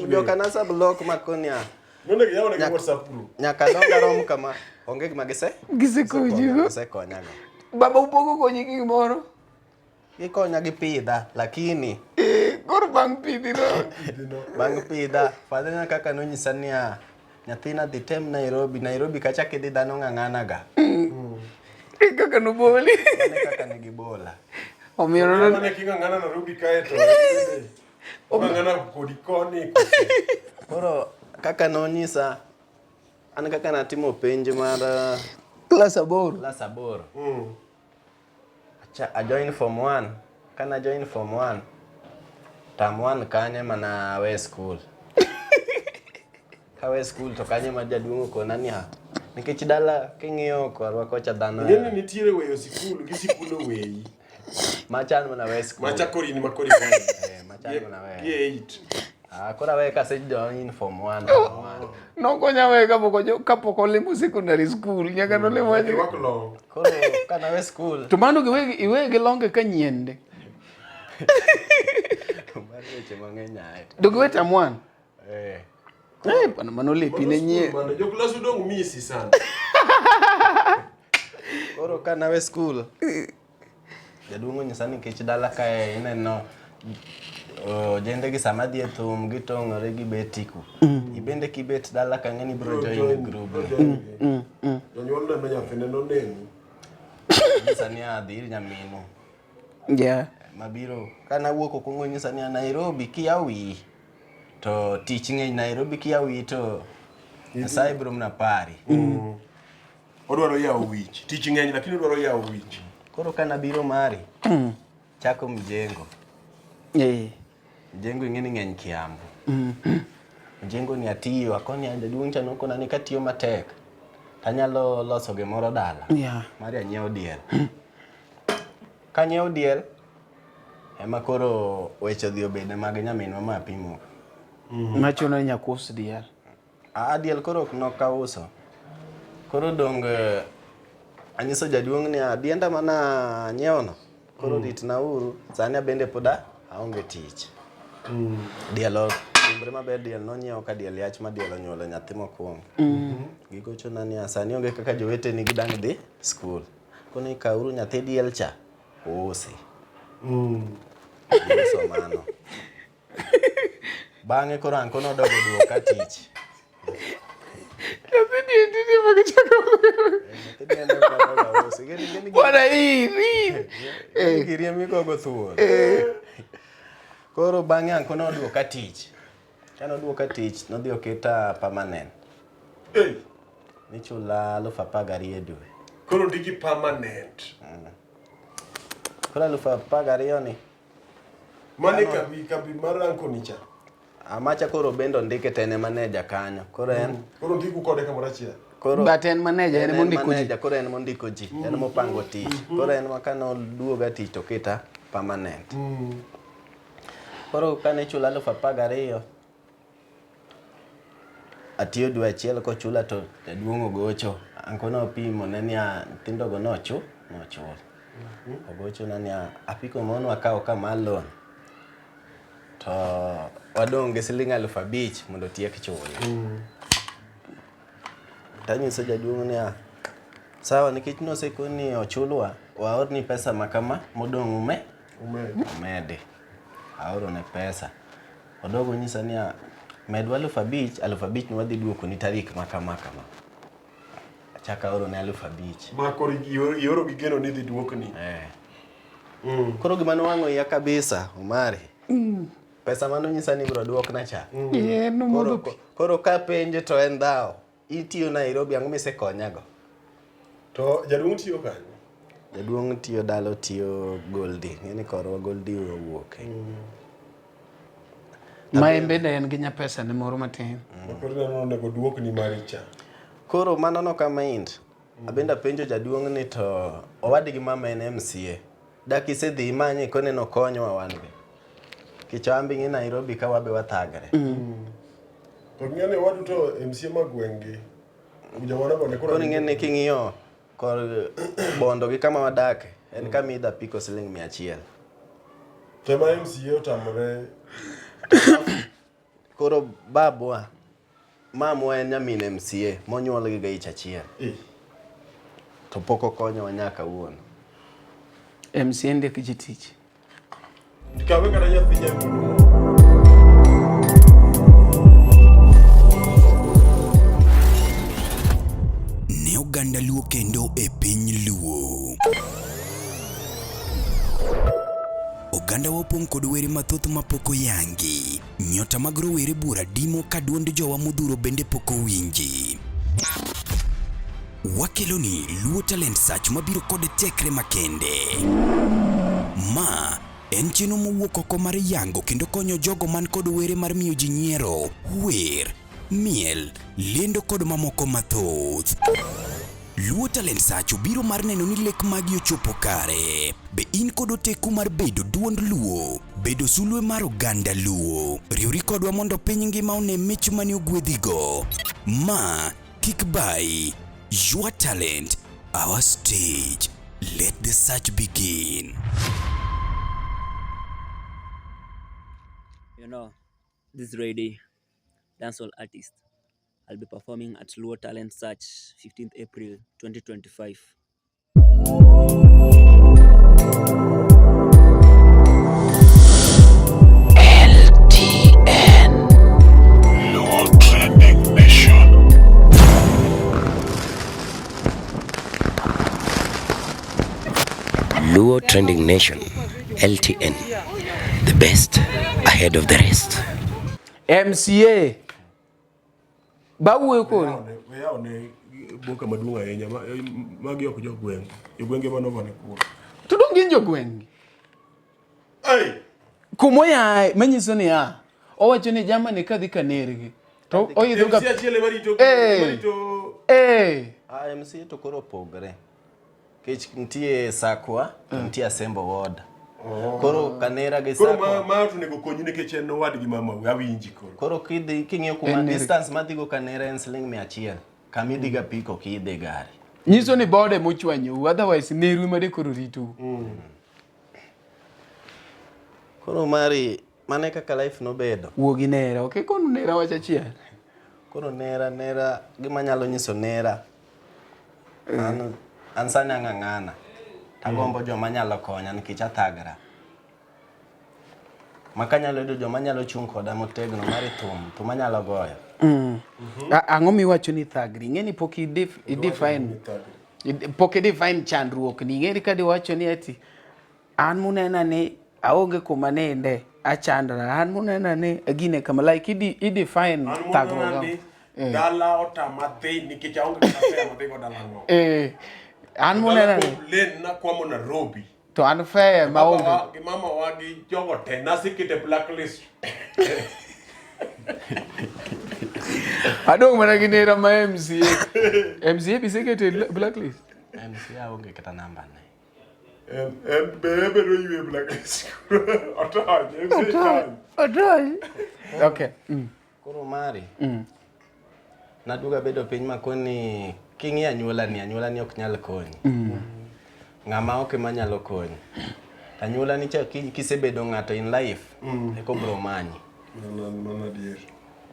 Joka nasa block makoni a Nonego iyaw negi WhatsApp group. Nyaka dong arom kama onge gima gise Gisekonyigo. gisekonyago. Baba upoko konyi gi gimoro. Gikonya gi pidha lakini Koro bang' pidhi no. bang' pidha fadhina kaka nonyisa niya nyathina dhi tem Nairobi Nairobi kacha kidhi dhano ng'ang'ana ga. E kaka noboli. Mano e kaka ne gibola. Omiyo nono Mane king'ang'ana Nairobi kae to ong'ang'ana kodi koni. Koro kaka nonyisa an kaka natimo penj mar klas 8. Klas 8. A join form 1. Kana join form 1. Term 1 kanyo mana awe school. Kawe school to kanyo ma jaduong' okona niya nikech dala king'iyo korwa kocha dhano Ing'e ni nitiere weyo sikul gi sikul oweyi. Machan mana we school. Macha kori ni makori. Eh, machan mana we. Gi 8. Ah, koro awe kase join form 1. Form 1. Nokonya we kapok olimo secondary school nyaka nolimo Irwak long. Koro kana we school. To mano giwe iwe gi longe ka nyiende. Mar weche mang'eny aye. To giwe term 1. Eh. Eh, bwana mano lepi ne nyie. Mano jo klas udong' misi sana. Koro kana we school. Jaduong' onyisa ni nikech dala kae ineno ojende gi sama dhi e thum gitong'ore gibet iku. Ibende kibet dala ka ng'eni bro join group. Jonyuol neno nyathine noneni. Onyisa ni adhi ir nyaminu. Yeah. Mabiro kana wuok okwongo onyisa ni Nairobi kiyawo wiyi to tich ng'eny Nairobi kiyawo wiyi to Nyasaye biro mana pari. Odwaro yawo wich. Tich ng'eny lakini odwaro yawo wich. Koro kana biro mari chako mjengo. Mjengo ing'e ni ng'eny Kiambu. Mjengo ni atiyo akoni jaduong' cha nokona ni katiyo matek tanyalo loso gimoro dala. Yeah. Mari anyiewo diel. Kanyiewo diel ema koro weche odhi obede mag nyaminwa ma apimo. Machuno ni nyaka us diel. Ah, diel koro ok nokauso. Koro dong anyiso jaduong' ni dienda mana anyiewo no. Koro ritna uru, sani abende pod aonge tich. Diel otimbre maber, diel nonyiew ka diel yach ma diel onyuolo nyathi mokwongo. Gigochona niya sani onge kaka joweteni gidang' dhi skul. Koni kawuru nyathi diel cha uusi. Giuso mano. Bang'e koro anko nodogo duoka tich. Nyathi diel tinde ma gichako. Bwana hii hii. Girie migogo thuol. Koro bang'e anko noduoka tich. Ka noduoka tich, nodhi oketa permanent. Nichula 12,000 e dwe. Koro ndiki permanent. Koro 12,000 ni. Mane kambi mar anko ni cha? Amacha koro bende ondike to en e manager kanyo. Koro en Koro ndiku kode kamoro achiel. Koro But en manager, en mondiko ji. manager, koro en mondiko ji, en mopango tich. Koro en ma kane oduoga tich to oketa permanent. Koro kane ichula 12,000 atiyo dwe achiel kochula to jaduong' ogocho. Anko nopimo ne niya nyithindogo nochul. Ogochona ni apiko moro wakawo ka mar loan. To wadong' gi siling 5000 mondo otiek chule. Tanyiso jaduong' niya, sawa nikech nosekoni ochulwa, waorni pesa ma kama modong' ume umedi. Aorone pesa. Odogo onyisa niya, medwa 5000, 5000 ni wadhi duokoni tarik ma kama kama. Achako aorone 5000. Ma koro ioro gi geno ni idhi duokni. Eh. Koro gima nowang'o iya kabisa, Omari. Pesa mane onyisa ni ibiro duokna cha. Eh, nomodho Koro, koro kapenje to en dhawo. Itiyo Nairobi, ang'o misekonyago? To jaduong' tiyo kanye? Jaduong' tiyo dala otiyo Goldie. Ng'e ni korwa Goldie owuoke. Ma en bende en gi nyapesa ne moro matin. Koro ineno onego duokni mari cha. Koro mano no kama int. Abende apenjo jaduong' ni to owadgi mama en MCA. Dak isedhi imanye koneno okonywa wan be. Nikech wan be ing'e Nairobi ka wabe wathagre. To ng'e ni wadu to MCA ma gweng' gi. Jomano go ne Koro ing'e ni king'iyo kor Bondo gi kama wadake en kama idho apiko siling 100. Tema MCA otamore. Koro babwa mamwa en nyamin MCA monyuol gi ga ich achiel. To pok okonyowa nyaka kawuono. MCA ndik ji tich. Kawe kata nyathi nyamin. Ne oganda Luo kendo e piny Luo. Ogandawa opong' kod were mathoth mapok oyangi. Nyota mag rowere buora dimo ka duond jowa modhuro bende pok owinji. Wakeloni Luo Talent Search mabiro kod tekre makende. Ma en chenro mowuok oko mar yango kendo konyo jogo man kod were mar miyo ji nyiero, wer, miel, lendo kod mamoko mathoth. Luo Talent Search obiro mar neno ni lek magi ochopo kare. Be in kod oteku mar bedo duond Luo, bedo sulwe mar oganda Luo? Riwri kodwa mondo piny ngima one mich mane ogwedhigo. Ma kik bayi. Your talent, our stage. Let the search begin. You know, this lady, dancehall artist, I'll be performing at Luo Talent Search 15th April 2025. LTN Luo Trending Nation. Luo Trending Nation, LTN, the best ahead of the rest. MCA Bawuoyo kori. Weyawne boka maduong' ahinya. Magi ok jogweng'. Jogwenge mane ogone kura. To dong gin jogweng'. Hey! Kumoyae manyiso niya, owacho ni jamani kadhi kanergi. To oidho ga MC achiel ema rito Eh. ema rito Eh. Ah, MCA to koro opogre. Kech nitie Sakwa, to nitie Asembo Ward. Koro Kanera gi Koro ma Sakwa. ma to onego konyi nikech en owadgi mamau awinji koro. Koro kidhi king'iyo kuma En neri. distance madhigo Kanera en siling 100. Kama idhi ga apiko kidhi gari. Nyiso ni bode mochwanyou, otherwise neru ema de koro ritou. Koro mari mano e kaka life nobedo. Wuo gi nera, ok ikonu nera wach achiel. Koro nera nera gima nyalo nyiso nera an, an sani ang'ang'ana tagombo joma nyalo konya nikech athagra. Ma kanyalo yudo joma nyalo chung' koda motegno mar thum, thum anyalo goyo. Ang'o miwacho ni thagri? Ing'e ni pok i-define pok i-define chandruok ni. Ing'e ni ka diwacho ni ati an munena ni aonge kuma ninde achandra, an munena ni gine kama like i-define An thagruok. munena ni dala otama dhi nikech aonge kata fare madhigo dala no. An munena ni Complain nakwamo Nairobi. to an fare maonge. Babawa gi mamawa gi jogo te nasekete blacklist. Adong' mana gi nera ma MCA. MCA be isekete e blacklist? MCA aonge kata namba ne. En en be bedo ywe blacklist. Otony, MCA tony. Otony. Okay. Koro mari. Naduogo abedo piny makoni king'iyo anyuolani, anyuolani ok nyal konyi. Ng'ama ok ema nyalo konyi. Anyuola ni cha kisebedo ng'ato in life, eko bro manyi. Mano adier.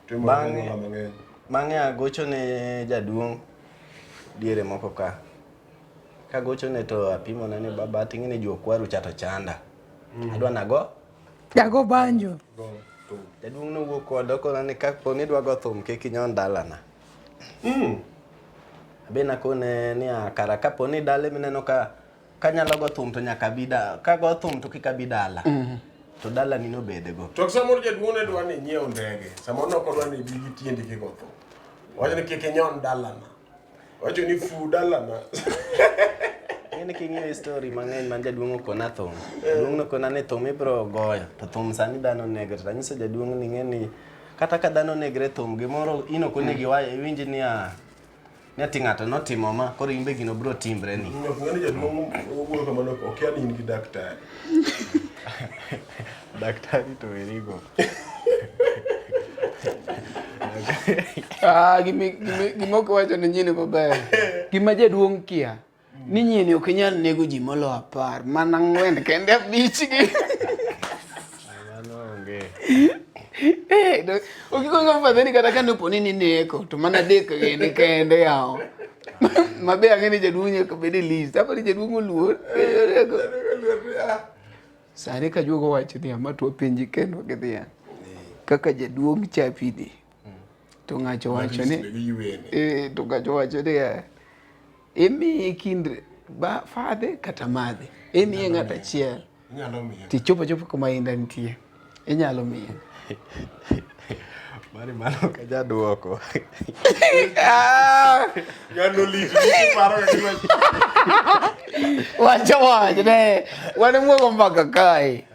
Timo Bang'e anyuola mang'eny. bang'e agocho ne jaduong' diere moko ka. Kagochone to apimone ni baba ting'e ni jokwaru cha to chanda. Adwa nago Jago banjo. Jaduong' nowuok koda okona ni kapo ni idwa go thum kik inyon dalana. Abe nakone ni "Ah, kara kapo ni dala mineno ka kanyalo go thum to nyaka abi da kago thum to kik abi dala. To dalani nobedgo. To samoro jaduong' ne dwa ni inyiew ndege. Samoro ne ok odwa ni ibi gi tiendi kigo thum. Owacho ni kik inyon dalana. Owacho ni fu dalana. Ing'e ni king'iyo story mang'eny man jaduong' okona thum. Jaduong' nokona ni thum ibiro goyo to thum sani dhano negre. To anyiso jaduong' ni ing'e ni kata ka dhano negre thum gimoro in ok onego iwa iwinj niya ni ati ng'ato notimo ma koro in be gino biro timre ni. Ok ng'e ni jaduong' owuoyo kamano okia ni in gi daktari. Daktari to werigo. Ah, gima ok iwacho ne nyini maber. Gima jaduong' kia ni nyini ok inyal nego ji molo 10 mana 4 kende 5 gi. Mano onge. Eh, ok ikwongo fadheni kata ka nopo ni nineko to mana 3 gini kende yawa. Mabe ang'e ni jaduong' nyaka bed e list. Apa ni jaduong' oluor. Sani ka juogo wacho ni ama tuo penji kendo gi dhiang'. Kaka jaduong' chapini. To ng'acho wacho ni to ng'acho wacho ni imiye kind fadhe kata madhe. Imiye ng'ato achiel. Inyalo miye. Tichopo chopo kuma inda nitie. Inyalo miye. Mari mano ka jaduoko. Ng'ano lich paro ka gima Wacho wach ne wan mwago mbaka kae.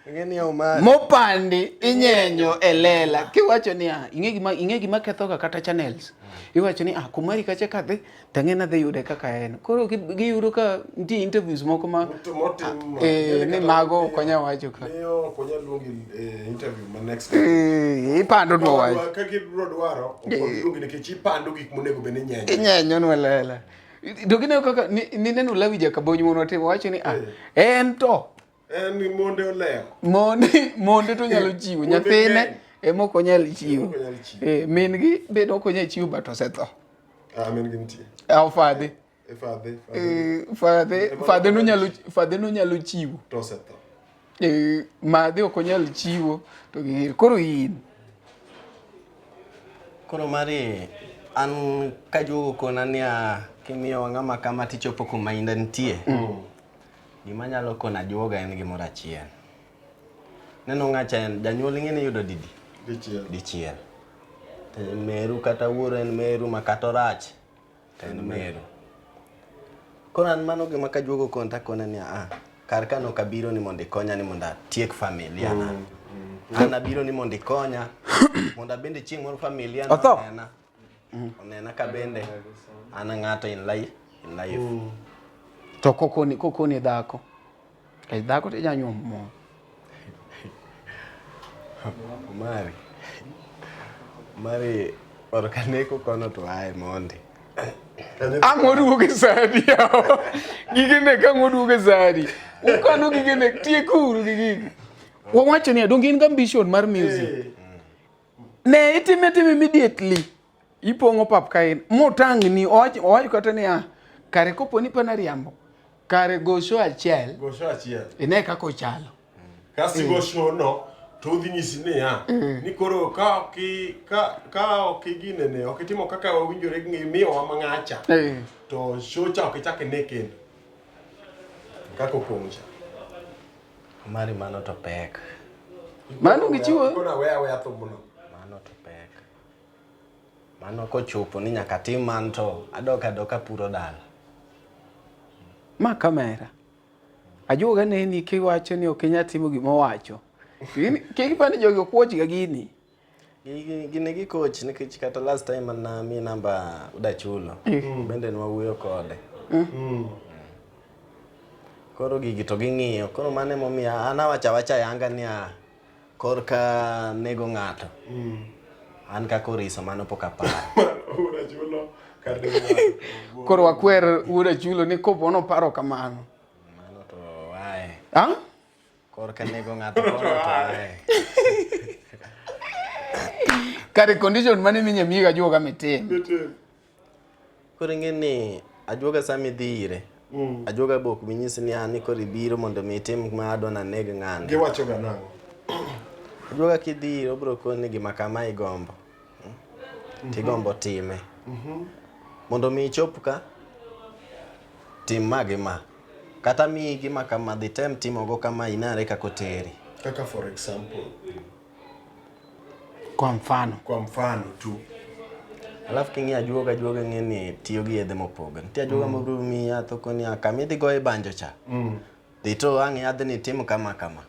Ing'e ni Omari. Mopandi inyenyo e lela. Kiwacho niya, ing'e gima ketho ga kata channels. Iwacho ni ah kumari kacha kadhi tang'e nadhi yude kaka en. Koro giyudo ka nitie interviews moko ma motim ni mago ok wanyal wacho ka. Miyo ok wanyal luongi e interview ma next Ipando nwa wach. Ka gibiro dwaro ok wabi luongi nikech ipando gik monego bed ni inyenyo. Inyenyo nwa lela. To gineno kaka nineno Lawi Jakabonyi mondo otimo wacho ni ah en to En monde olewo. Monde to nyalo chiwo nyathine ema ok onyal chiwo. Min gi bende ok onyal chiwo but osetho. Ah, min gi nitie. Ah, fadhe. Fadhe. Fadhe, fadhe nonyalo, fadhe nonyalo chiwo. To osetho. Madhe ok onyal chiwo to gi koro in. Koro mari an kajuogo kona niya kimiyo ng'ama kama tichopo kuma inda nitie. Gima nyalo kono ajuoga en gimoro achiel. Neno ng'acha en janyuol ing'e ni yudo didi? Dichiel. Dichiel. To meru kata wuoro en meru ma kata orach to en meru. Koro an mano gima kajuogo kono takone ni ah, kar ka nok abiro ni mondo ikonya ni mondo atiek familia na. An abiro ni mondo ikonya mondo abende chieng' moro familia na onena. Onena ka bende an ng'ato in life, in life. To kokoni dhako. Kech dhako to inya nyuomo moro. Mari. Mari korka neko kono to ae mondi. Ang' waduoge sani yawa. Gige nek ang' waduoge sani. Ukano gige nek tiekuru gi gigi. Wawacho niya, donge in gi ambition mar music? Ne itime time immediately. Ipong'o pap ka in. Motang'ni owacho kata niya, kare kopo ni pana riambo, kare go show achiel. Go show achiel. Ine kaka ochalo. Kasto igo show no to odhi nyisi niya, ni koro ka ok ka ok iginene, ok itimo kaka wawinjore gi miyowa mang'acha. To show cha ok ichak ine kendo. Kaka opong' cha. Mari mano to pek. Mano gichiwo. Koro aweya aweya thumno. Mano to pek. Mano kochopo ni nyaka tim man to adok adoka puro dala. Ma kamera. Ajuoga neni kiwacho ni ok inyal timo gima owacho. Kik ipa ni jogi ok watch ga gini. Gini gi coach nikech kata last time na mi namba udachulo. Bende ne wawuoyo kode. Koro gigi to ging'iyo. Koro mano emomiyo an awacho awacha ayanga niya korka nego ng'ato. An kaka Oriso mano pok aparo. Koro wakwer wuod Achulo ni kopo noparo kamano. Ah? Korka nego ng'ato kono to ae. Kare condition mane minya miyi ajuoga mitim. Koro ing'e ni ajuoga sama idhi ire, ajuoga be ok bi nyisi ni ah, ni koro ibiro mondo mi itim ma adwa naneg ng'ane. Giwacho ga nang'o? Ajuoga kidhi ire obiro koni gima kama igombo. Tigombo time. Mondo mi ichop ka, tim ma gi ma. Kata miyi gima kama dhi tem timogo kama inare kaka oteri. Kaka for example. Kwa mfano. Kwa mfano tu. Alafu king'iyo ajuoga, ajuoga ng'e ni tiyo gi yedhe mopogore. Nitie ajuoga mabiro miyi yath okoni "Ah, kama idhi goye banjo cha. Dhi to ang' yadhni tim kama kama.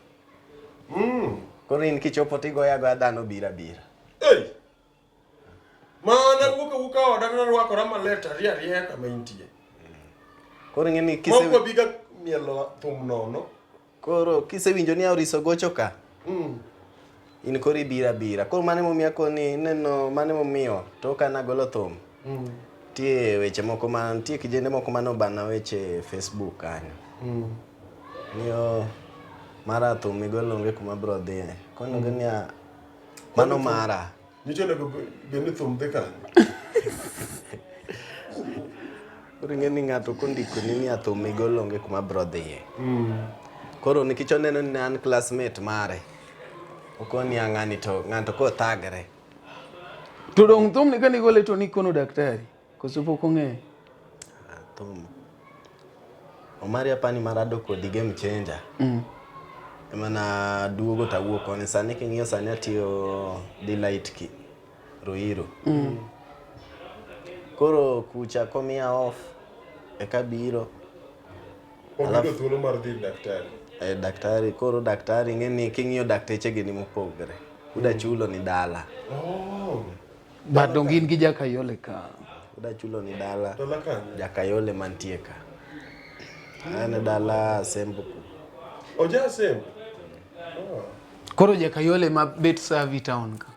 Koro in kichopo tigoyo agoya dhano biro abira. Hey! Mana wuok awuoka oda to narwakora maler to arie arieya kama intie. Koro ing'e ni Mok wabiga mielo thum nono. Koro kisewinjo ni Auriso gocho ka, in koro ibiro abira. Koro mano emomiyo akoni ineno mano emomiyo tok ka nagolo thum, nitie weche moko ma nitie kijende moko mane obana weche e Facebook kanyo. Ni oh, mara thum migolo onge kuma biro dhiye. Konogi niya, mano mara. Nyicho onego bed ni thum dhi kanye? Koro ing'e ni ng'ato kondikoni ni thum migolo onge kuma biro dhiye. Koro nikech oneno ni an classmate mare, okoni a ng'ani to ng'ato kothagre. To dong thum ni kane igole to nikono daktari. Koso pok ong'eyo? Thum. Omari apani marado kodi game changer. Ema na duogo to awuok koni. Sani king'iyo sani atiyo Delight ki Ruiru. Koro kucha komiya off eka biro. Obiro thuolo mar dhi ir daktari. E daktari koro daktari ing'e ni king'iyo dakteche gi ni mopogre. Uda chulo ni dala. Oh. But dong in gi Jakayole ka. Uda chulo ni dala. Dala kanye? Jakayole mantie ka. En e dala Sembo ku. Oja Sembo? Oh. Koro Jakayole ma bet Savi town ka.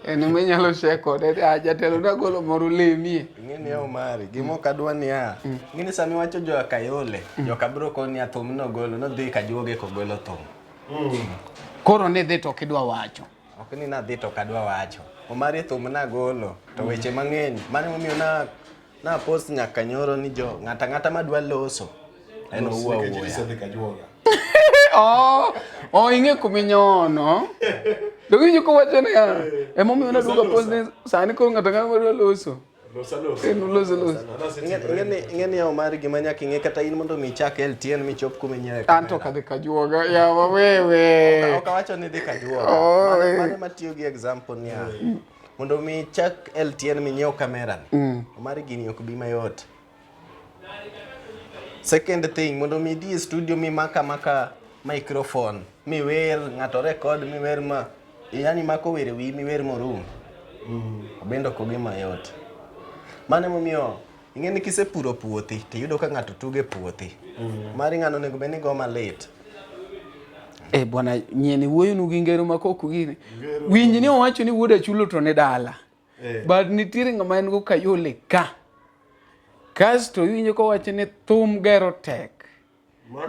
En ema inyalo share kode. Ah, jatelo nagolo moro lemie. Ing'e ni Omari, gima ok adwa niya, ing'e ni sama iwacho jo Kayole, joka biro koni niya thum nogolo, nodhi kajuoge kogolo thum. Koro ni dhi to ok idwa wacho. Ok ni nadhi to ok adwa wacho. Omari thum nagolo, to weche mang'eny. Mano emomiyo na na post nyaka nyoro ni jo ng'ata ang'ata madwa loso en owuo Nikech awuoya. isedhi kajuoga. Oh, oh ing'e kuminyono. Dong iwinjo kowacho niya, emomiyo naduogo post ni sani koro ng'ato ang'ata madwa loso. Losa losa. En loso loso. Ing'e ni Omari gima nyaka ing'e kata in mondo mi ichak LTN michop kuma inyiewe An to ok adhi kajuoga, yawa wewe. Ok awacho ni dhi kajuoga. Oh, Mano eh. mano matiyo gi example niya. Mondo mi ichak LTN minyiew kamera ni. Omari gini ok bi mayot. Second thing, mondo mi idhi e studio mimaka maka microphone, miwer, ng'ato record miwer ma yani mako wer e wiyi miwer morum. Bende ok ogima yot. Mano emomiyo ing'e ni kisepuro puothi tiyudo ka ng'ato tugo e puothi. Mari ng'ano onego bed ni go malit. Eh bwana nyieni wuoyonu gi ngero ma kok gini. Winj ni owacho ni wuod Achulo to ni dala. But nitiere ng'ama en go Kayole ka. Kasto iwinjo kowacho ni thum gero tek.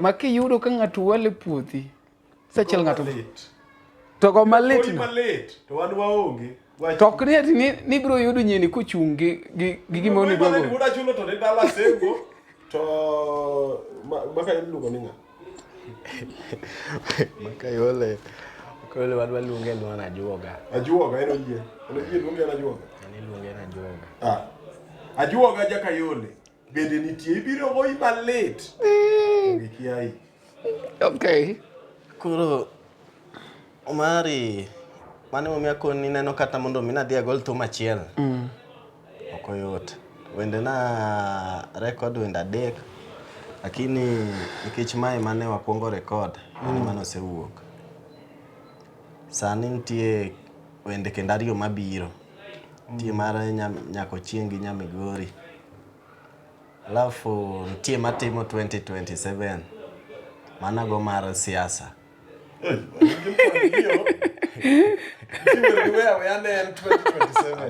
Ma kiyudo ka ng'ato wale puothi, sachiel ng'ato to go malit Koi no. malit to wan waonge. Wach- To ok ni ati ni ni ibiro yudo nyieni kochung' gi gi gi gima Koi onego malit go. wuod Achulo to ni dala Sembo to maka iluongo ni ng'a? Makayole. Makayole wadwa luonge aluonga na ajuoga. Ajuoga en oyie. En oyie luonge en ajuoga. En iluonge na ajuoga. Ah. Ajuoga Jakayole bende nitie ibiro goyi malit. Onge kiayi. Okay. Koro Omari mano emomiyo akoni neno kata mondo mi nadhi agol thum achiel. Ok oyot. Wende na record wende adek lakini nikech mae mane wakwongo record en mane osewuok. Sani nitie wende kendo ariyo mabiro. Nitie mar Nyakochieng' gi Nyamigori. Alafu nitie matimo 2027 manago mar siasa.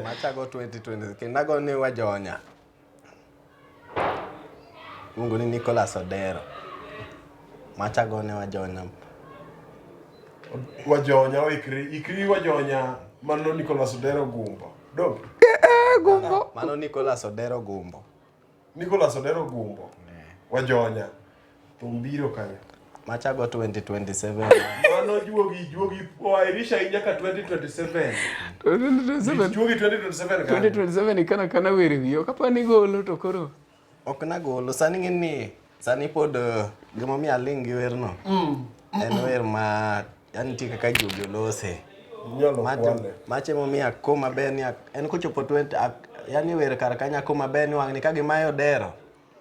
Machago 2020 kendo ago ni wajonya. Luongo ni Nicholas Odero. Macha gone wajonya. Wajonya oikri, ikri wajonya mano Nicholas Odero Gumbo. Dog. Eh, Gumbo. Mano Nicholas Odero Gumbo. Nicholas Odero Gumbo. Wajonya. Thum biro kanyo. Machago 2027. Mano juogi juogi oairisha ahinya nyaka 2027. 2027. Juogi 2027 kanyo. 2027 ikana kana were wiyo kapani golo to koro Ok nagolo. Sani ng'e ni sani pod eh, gimomiyo aling' gi werno. En wer ma yani nitie kaka juogi olose. Inyalo Mache kwale. mache momiyo ako maber ni en kochopo 20 yani wer kar kanyo ako maber ni wang'ni ka gimayo dero.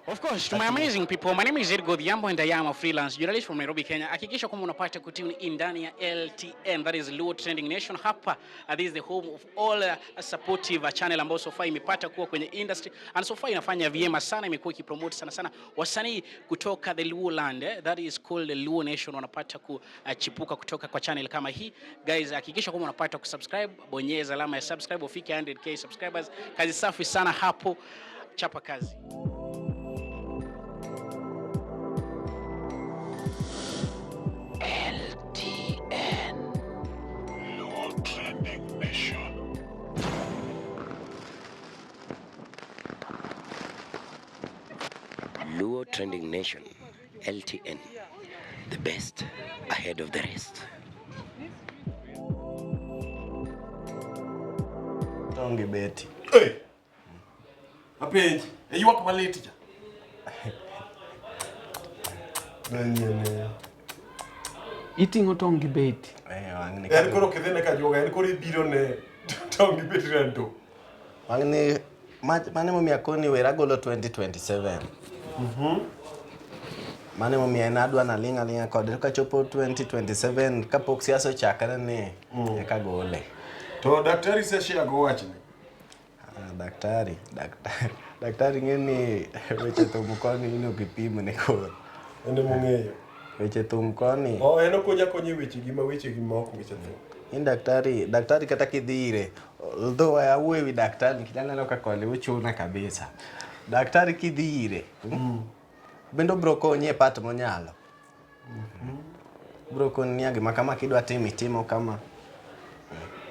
Of course, to my amazing people, my name is Edgar Odhiambo and I am a freelance journalist from Nairobi, Kenya. Hakikisha kwamba unapata kutune in ndani ya LTN, that is Luo Trending Nation. Hapa, this is the home of all supportive channel ambayo so far imepata kuwa kwenye industry and so far inafanya vyema sana, imekuwa ikipromote sana sana wasanii kutoka the Luo land, eh, that is called the Luo Nation, wanapata kuchipuka kutoka kwa channel kama hii. Guys, hakikisha kwamba unapata kusubscribe, bonyeza alama ya subscribe ufike 100k subscribers. Kazi safi sana hapo, chapa kazi. LTN. Luo Trending Nation. Luo Trending Nation, LTN. The best ahead of the rest. Tong gi beti. Hey! Apenji, e ywak malit cha. Nanyene. Iting'o tong' gi beti. Eh, wang'ni En koro kidhine ka juoga, en koro ibiro ne tong' gi beti rento. Wang'ni mano emomiyo akoni wer agolo 2027. Mano emomiyo en adwa naling' aling'a kode kachopo 2027 kapok siasa ochakre ni eka gole. To daktari seshare go wachni. Ah, daktari, daktari, daktari ng'e ni weche thum koni in ok ipim ne koro. En ema ong'eyo. Weche thum koni. Oh, en okonya akonya e wechegi ma wechegi ma ok weche thum. In daktari, daktari kata kidhi ire, although awuoyo ewi daktari nikech aneno ka koni uchuna kabisa. Daktari kidhi ire, bende obiro konyi e part monyalo. Obiro koni niya gima kama kidwa timo itimo kama.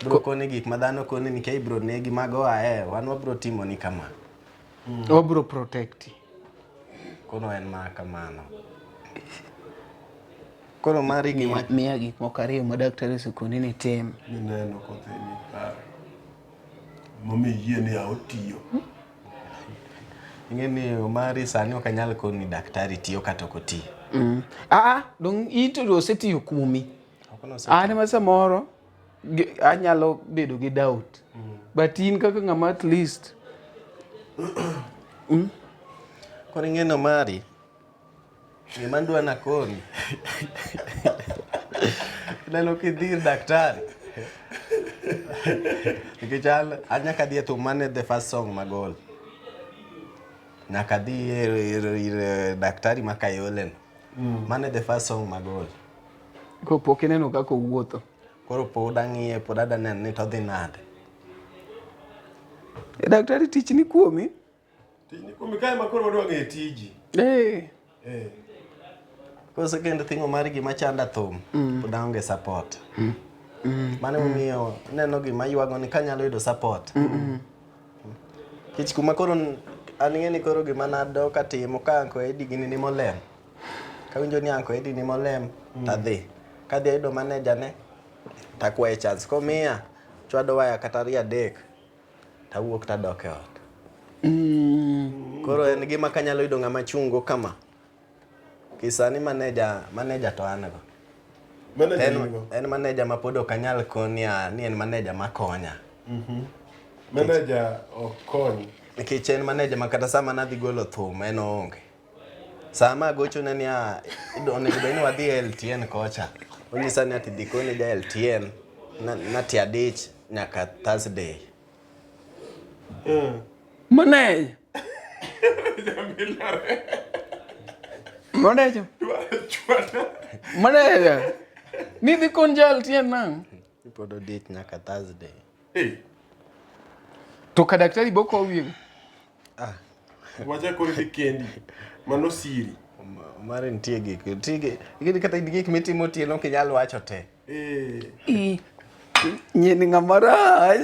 Obiro koni gik ma dhano koni ni kia ibiro negi mago ae, wan wabiro timoni kama. Wabiro protect. Koro en mana kamano. Koro mari gima Miya gik moko ariyo ma daktari osekoni ni tim. Mineno kodhi ni kare. Momiyo iyie ni a otiyo. Ing'e ni Omari sani ok anyal koni ni daktari tiyo kata ok oti. Aa, dong ito to osetiyo kuomi. Ok nosetiyo. An ema samoro anyalo bedo gi doubt. But in kaka ng'ama at least Koro ing'e ni Omari, gima adwa nakoni. Ineno kidhi ir daktari. Nikech an nyaka adhi e thum mane the first song magol. Nyaka adhi ir daktari ma Kayole no. Mane the first song magol. Ko pok ineno kaka owuotho. Koro pod ang'iye, pod adwa neno ni to odhi nade. E daktari tich ni kuomi. Tich ni kuomi kae ma koro wadwa ng'eyo tiji. Eh. Eh. Koro second thing Omari gima chanda thum, pod aonge support. Mano emomiyo ineno gima ywago ni kanyalo yudo support. Nikech kuma koro an ing'e ni koro gima nadok atimo ka Uncle Eddie gini ni molem. Kawinjo ni Uncle Eddie ni molem, tadhi. Kadhi ayudo manager ne, takwaye chance. Komiya, chwado waya kata ariyo adek, tawuok tadok e ot. Koro en gima kanyalo yudo ng'ama chungo kama. Kisani manager, manager to an go. Manager En, in go. en manager ma pod ok anyal koni ni en manager makonya. Manager ok kony. Nikech en manager ma kata sama nadhi golo thum en oonge. Sama agochone ni onego bed ni wadhi e LTN kocha. Onyisa ni ati dhi koni ja LTN nati adich nyaka Thursday. Manager. Manager. Manager. Ni dhi kon ja LTN nang'? Pod odich nyaka Thursday. Hey. To ka daktari boko wiye. Wacha koro idhi kendi. Mano siri. Mare nitie gik nitie gik kata gik mitimo otieno ok inyal wacho te. Eh. Nyien ng'ama rach.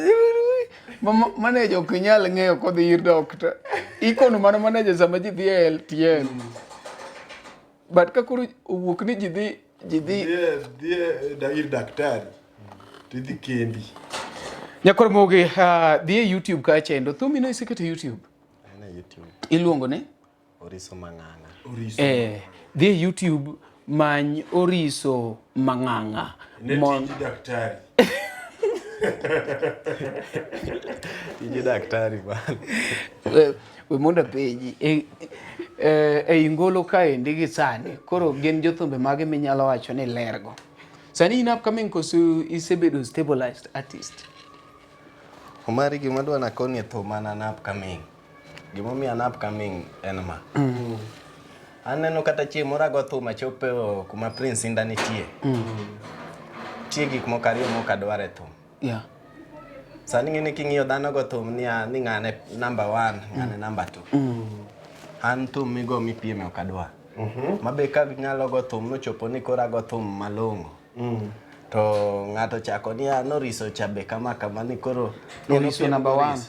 Maneja ok inyal ng'eyo kodhi ir dokta. Ikono mana maneja sama ji dhi e LTN. But ka koro owuok ni ji dhi ji dhi dhi e ir daktari to idhi kendi. Nyakwar Mogi, dhi e YouTube kacha endo. Thumi no iseketo e YouTube? En e YouTube. Iluongo ni? Oriso Mang'ang'a. Oriso. Eh, dhi e YouTube many Oriso Mang'ang'a. Ne tij daktari. Tij daktari bana. We mondo apenji. E, e, e Ingolo kaendi gi sani, koro gin jothumbe mage minyalo wacho ni lergo? Sani in upcoming koso isebedo stabilized artist? Omari gima dwa nakoni e thum an an upcoming. Gimomiyo an upcoming en ma. Aneno kata chieng' moro ago thum achop e kuma Prince Indah nitie. Nitie gik moko ariyo mok adwar e thum. Yeah. Sani ing'e ni king'iyo dhano go thum ni ni ng'ane number one, ng'ane number two. An thum migo mipieme ok adwar. Mabe ka nyalo go thum nochopo ni koro ago thum malong'o. To ng'ato chako ni ah, noriso cha be kama kama ni koro Noriso number one.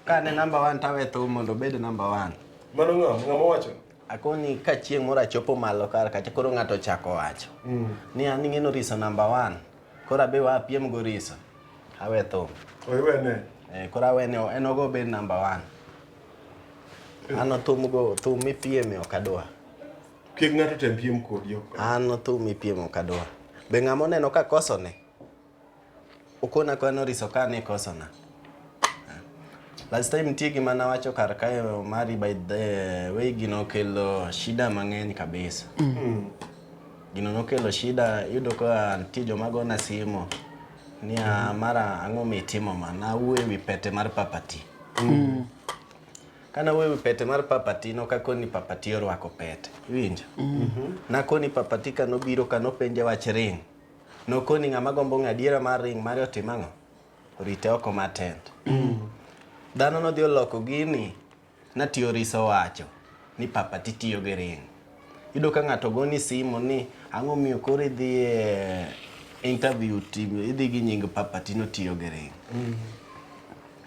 Ka ne number one tawe thum mondo obed number one. Mano ng'a? Ng'ama wacho? Akoni ka chieng' moro achopo malo kar kacha koro ng'ato ochako wacho. Ni an ing'e noriso number one. Koro abe wa apiem go riso. Awe thum. Oiwene. Eh, koro awene en ogo obed number one. An thum go thum mipieme ok adwa. Kik ng'ato tem piem kodi ok. An thum mipieme ok adwa. Be ng'ama oneno ka kosone? Okona ka noriso ka ni kosona. Last time nitie gima nawacho kar kae Omari by the way gino okelo shida mang'eny kabisa. Gino nokelo shida iyudo ka nitie joma gona simu ni ah, mara ang'o mitimo ma nawuoyo ewi pete mar papati. Kana wuoyo ewi pete mar papati nokakoni papati orwako pete. Iwinjo? Nakoni papati kanobiro kanopenje wach ring. Nokoni ng'ama gombo ng'e adiera mar ring mare otim ang'o? Orite oko mar tent. Dhano nodhi oloko gini natiyo riso wacho ni papati tiyo gi ring. Iyudo ka ng'ato goni simu ni ang'o miyo koro idhi e interview idhi gi nying papati notiyo gi ring.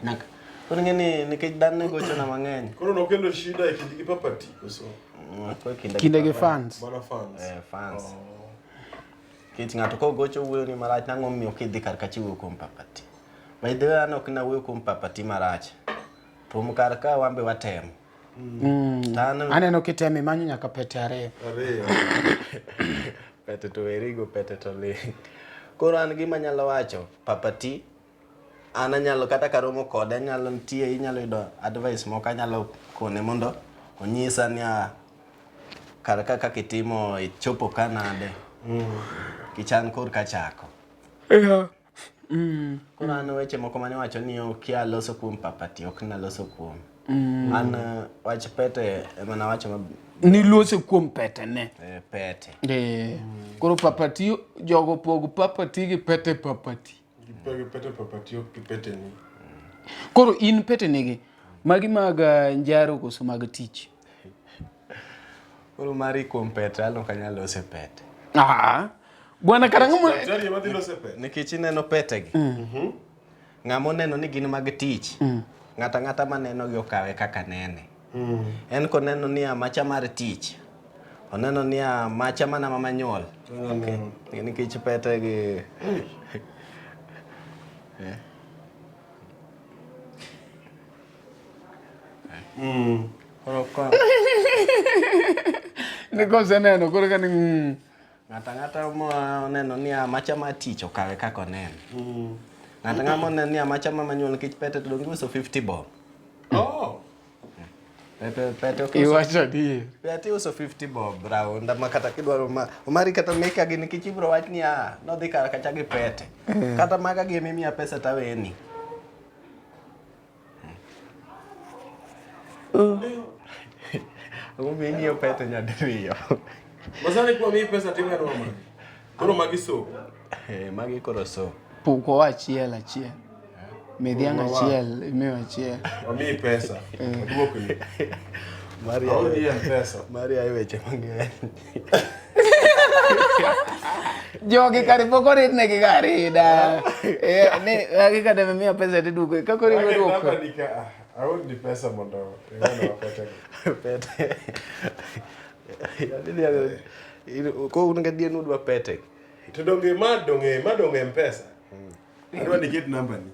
Nak koro ing'e ni nikech dhano ne gochona mang'eny. Koro nokelo shida e kindi gi papati koso? Kinde gi fans. Mana fans. Eh, fans. Nikech ng'ato kogocho wuoyo ni marach nang'o miyo kidhi kar kacha iwuoyo kuom papati. By the way an ok nawuoyo kuom papati marach. Thum kar ka wan be watemo. To an Aneno kitemo imanyo nyaka pete ariyo. Ariyo. Pete to werigo pete to ling'. Koro an gima anyalo wacho, papati an anyalo kata karomo kode anyalo nitie inyalo yudo advice moko anyalo kone mondo onyisa ni ah, kar ka kaka itimo ichopo ka nade. Kichan kor ka chako. Yeah. Koro an weche moko mane wacho ni okia loso kuom papati ok naloso kuom. An wach pete ema nawacho ma Niloso kuom pete ne. eh, pete. Eh. Koro papati jogo pog papati gi pete papati. Gi pete papati ok gi pete ni. Koro in pete nigi magi mag njaro koso mag tich? Koro mari kuom pete an ok anyal loso e pete. Ah. Bwana karang'o mo Daktari ema dhi loso e pete. Nikech ineno pete gi. Ng'ama oneno ni gin mag tich. Ng'ato ang'ata maneno gi okawe kaka nene. En koneno ni macha mar tich. Oneno ni macha mana mama nyuol. Okay. Nikech pete gi Koro ka ni koseneno koro ka ni ng'ato ang'ata moneno ni macha mar tich okawe kaka oneno. Ng'ato ang'ata moneno ni macha mama nyuol nikech pete to donge iuso 50 bob. Oh. Pete pete ok iuso Iwacho adier. Pete iuso 50 bob raunda ma kata kidwaro ma Omari kata meka gi nikech ibro wach ni ah nodhi kar kacha gi pete. Kata maga gi ema imiya pesa taweni. Ang'o miyo ing'iyo pete nyadiriyo? Masani kuwa miyi pesa tiwenwa magi. Koro magi soap. Eh, magi koro so. Puko achiel achiel. Mi dhiang' achiel, imiyo achiel. Wamiyi pesa. Oduokni. Mari Aorni M-Pesa. Mari aye weche mang'eny. Jogi kare pok oridnegi ga arida. Eh, ni magi kata miya pesa tiduogo. Ka koro Magi iduoko. namba ni ka ah, aorni pesa mondo iwenwa pete. Pete. Ko un gadier ni udwa pete. To donge ma donge ma donge M-Pesa. Adwa ni iket namba ni.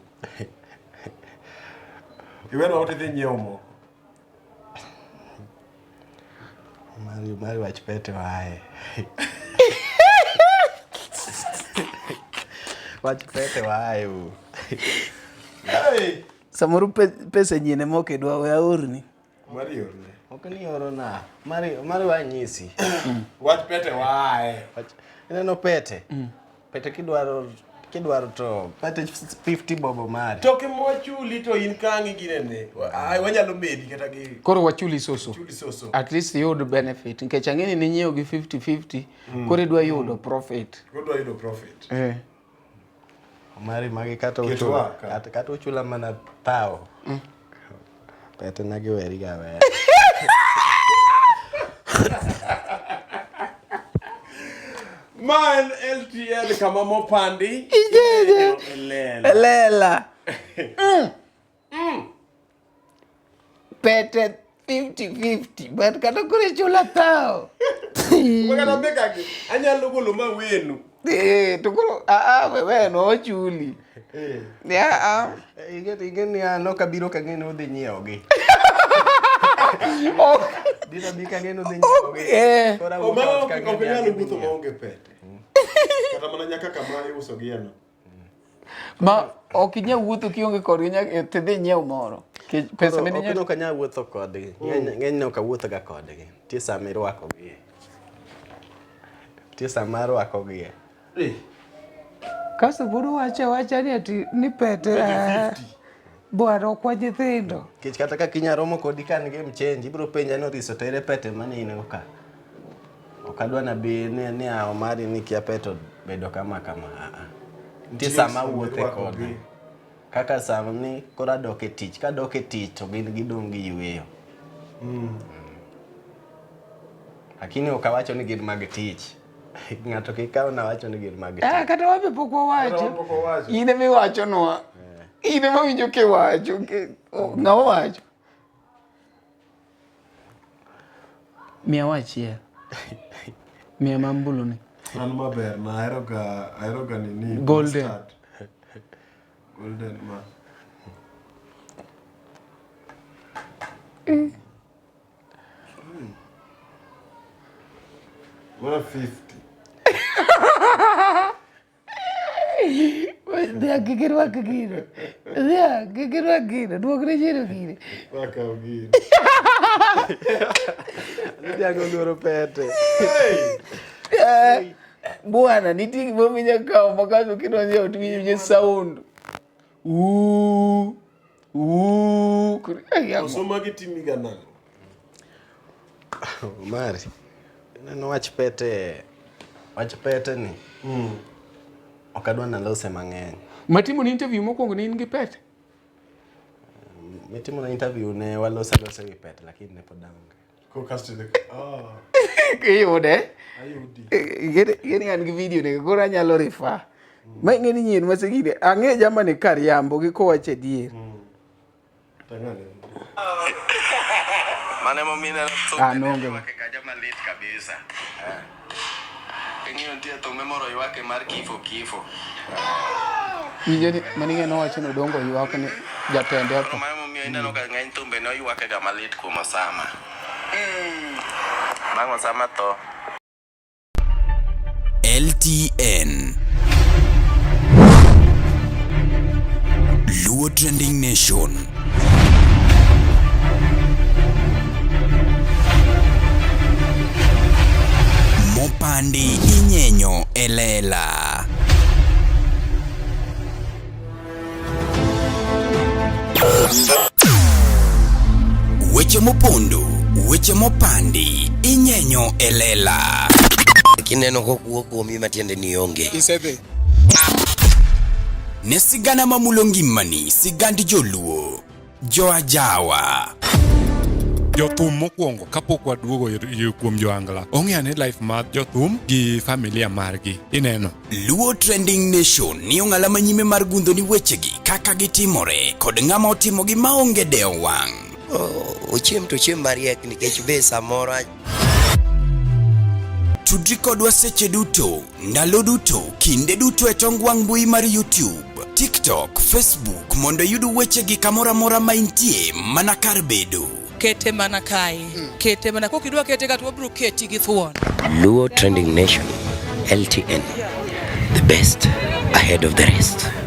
Iwenwa tidhi nyiewo moko. Mari mari wach pete wae. Wach pete wae u. Hey! Samoro pesa nyien ema ok idwa we aorni. Mari orne. Ok ni orona. Mari mari wanyisi. Wach pete wae. Wach ineno pete. Pete kidwaro kidwaro to pete 50 bobo mari. To kimwachuli to in kang'i ginene. Ai wanyalo medi kata gi Koro wachuli soso. chuli soso. At least iyud benefit nikech ang'e ni ninyiewo gi 50-50 koro idwa yudo profit. Koro yudo profit. Eh. Mari magi kata Ket uchula waka. kata, kata uchula mana tao. Pete na giweri ga weya. Ma en LTN kama mopandi. Lela. Lela. Pete 50-50 but kata koro ichula thao. Kata bekagi anyalo golo ma wenu. Eh, to koro aa we we no ochuli. Ya ah. Ing'e ing'e ni an ok abiro kang'e ni udhi nyiewogi. Ok. Dina bi kang'e ni udhi nyiewogi. Eh. Koro awuok Oma ot ok kang'e ok ni inyal adhi wuotho nyiewo. maonge pete. Kata mana nyaka kama iuso gi no. Ma ok inyal wuotho kionge kodgi nyaka tidhi nyiew moro. Nikech Pesa Koro mane ok inyal ni ok anyal wuotho kodgi. Ng'eny ok awuoth ga kodgi. Nitie sama irwakogie. Nitie sama arwakogie. Kasto pod owacho awacha ni ati ni pete ah, bwana ok wa nyithindo. Nikech kata ka kinya romo kodi ka an gi mchenji, ibiro penja ni Oriso to ere pete mane in go ka. Ok adwa nabi ni ni a Omari ni kia pete obedo kama kama. Ah, ah. Nitie sama awuothe kodgi. Kaka sama ni koro adok e tich, kadok e tich to gin gidong' gi yueyo. Lakini ok awacho ni gin mag tich. Ng'ato kik kaw nawacho ni gin mag tich. Ah, kata wabe pok wawacho. Kata wan pok wawacho. In ema iwachonwa. In ema winjo kiwacho. Ng'ama wacho? Miya wachiel. Miya mambulu ni. An maber na ahero ga ahero ga nini. Golden. mustard. Golden ma. Ma 50. Dhiang' kik irwak gino. Dhiang' kik irwak gino. Duokne chien gini. Wakaw gino. Dhiang' oluoro pete. Eh, Bwana, nitie gimoro minya kawo ma kasto kidonjo e ot iwinjo sound. Ooh, ooh. Koro, ai, ang'o? Koso magi timiga nang'o? Omari, ineno wach pete, wach pete ni. Ok adwa nalose mang'eny. Matimo ni interview mokwongo ne in gi pete? Mitimo na interview ne waloso alosa wi pete lakini ne pod aonge. Ko kasto idhi. Ah, Iyude? ayudi. Ing'e an gi video ni koro anyalo refer. Ma ing'e ni nyien masegine ang'e jamani kar yambo gi kowacho adier. Tang'ane. Mano emomiyo ineno Ah, thumbe noonge. ywake kacha malit kabisa. Ing'iyo nitie thumbe moro ywake mar kifo kifo. Winjo ni mani ng'e nowacho ni Odongo ywak ni jatende otho. Mano emomiyo ineno ka ng'eny thumbe ne oywake ga malit kuom Osama. Bang' Osama tho, LTN Luo Trending Nation. Mopandi inyenyo e lela. Weche mopondo, weche mopandi, inyenyo e lela. Kineno kokuo kuomi matiende ni onge. Isedhi. Ne sigana mamulo ngimani, sigand joluo, joajawa. Jothum mokwongo kapok waduogo kuom joangla ong'eyo ni life mar jothum gi familia margi ineno. Luo Trending Nation ni ong'ala manyime mar gundho ni wechegi kaka gitimore kod ng'ama otimogi maonge dewo wang'. Ochiem to ochiem mariek nikech be samoro Tudri kodwa seche duto, ndalo duto, kinde duto e tong wang' mbui mar YouTube, TikTok, Facebook mondo iyud wechegi kamoro amora ma intie mana kar bedo. Kete mana kae. Kete mana kokidwa kete ka to wabiro keti gi thuon. Luo Trending Nation, LTN, the best ahead of the rest.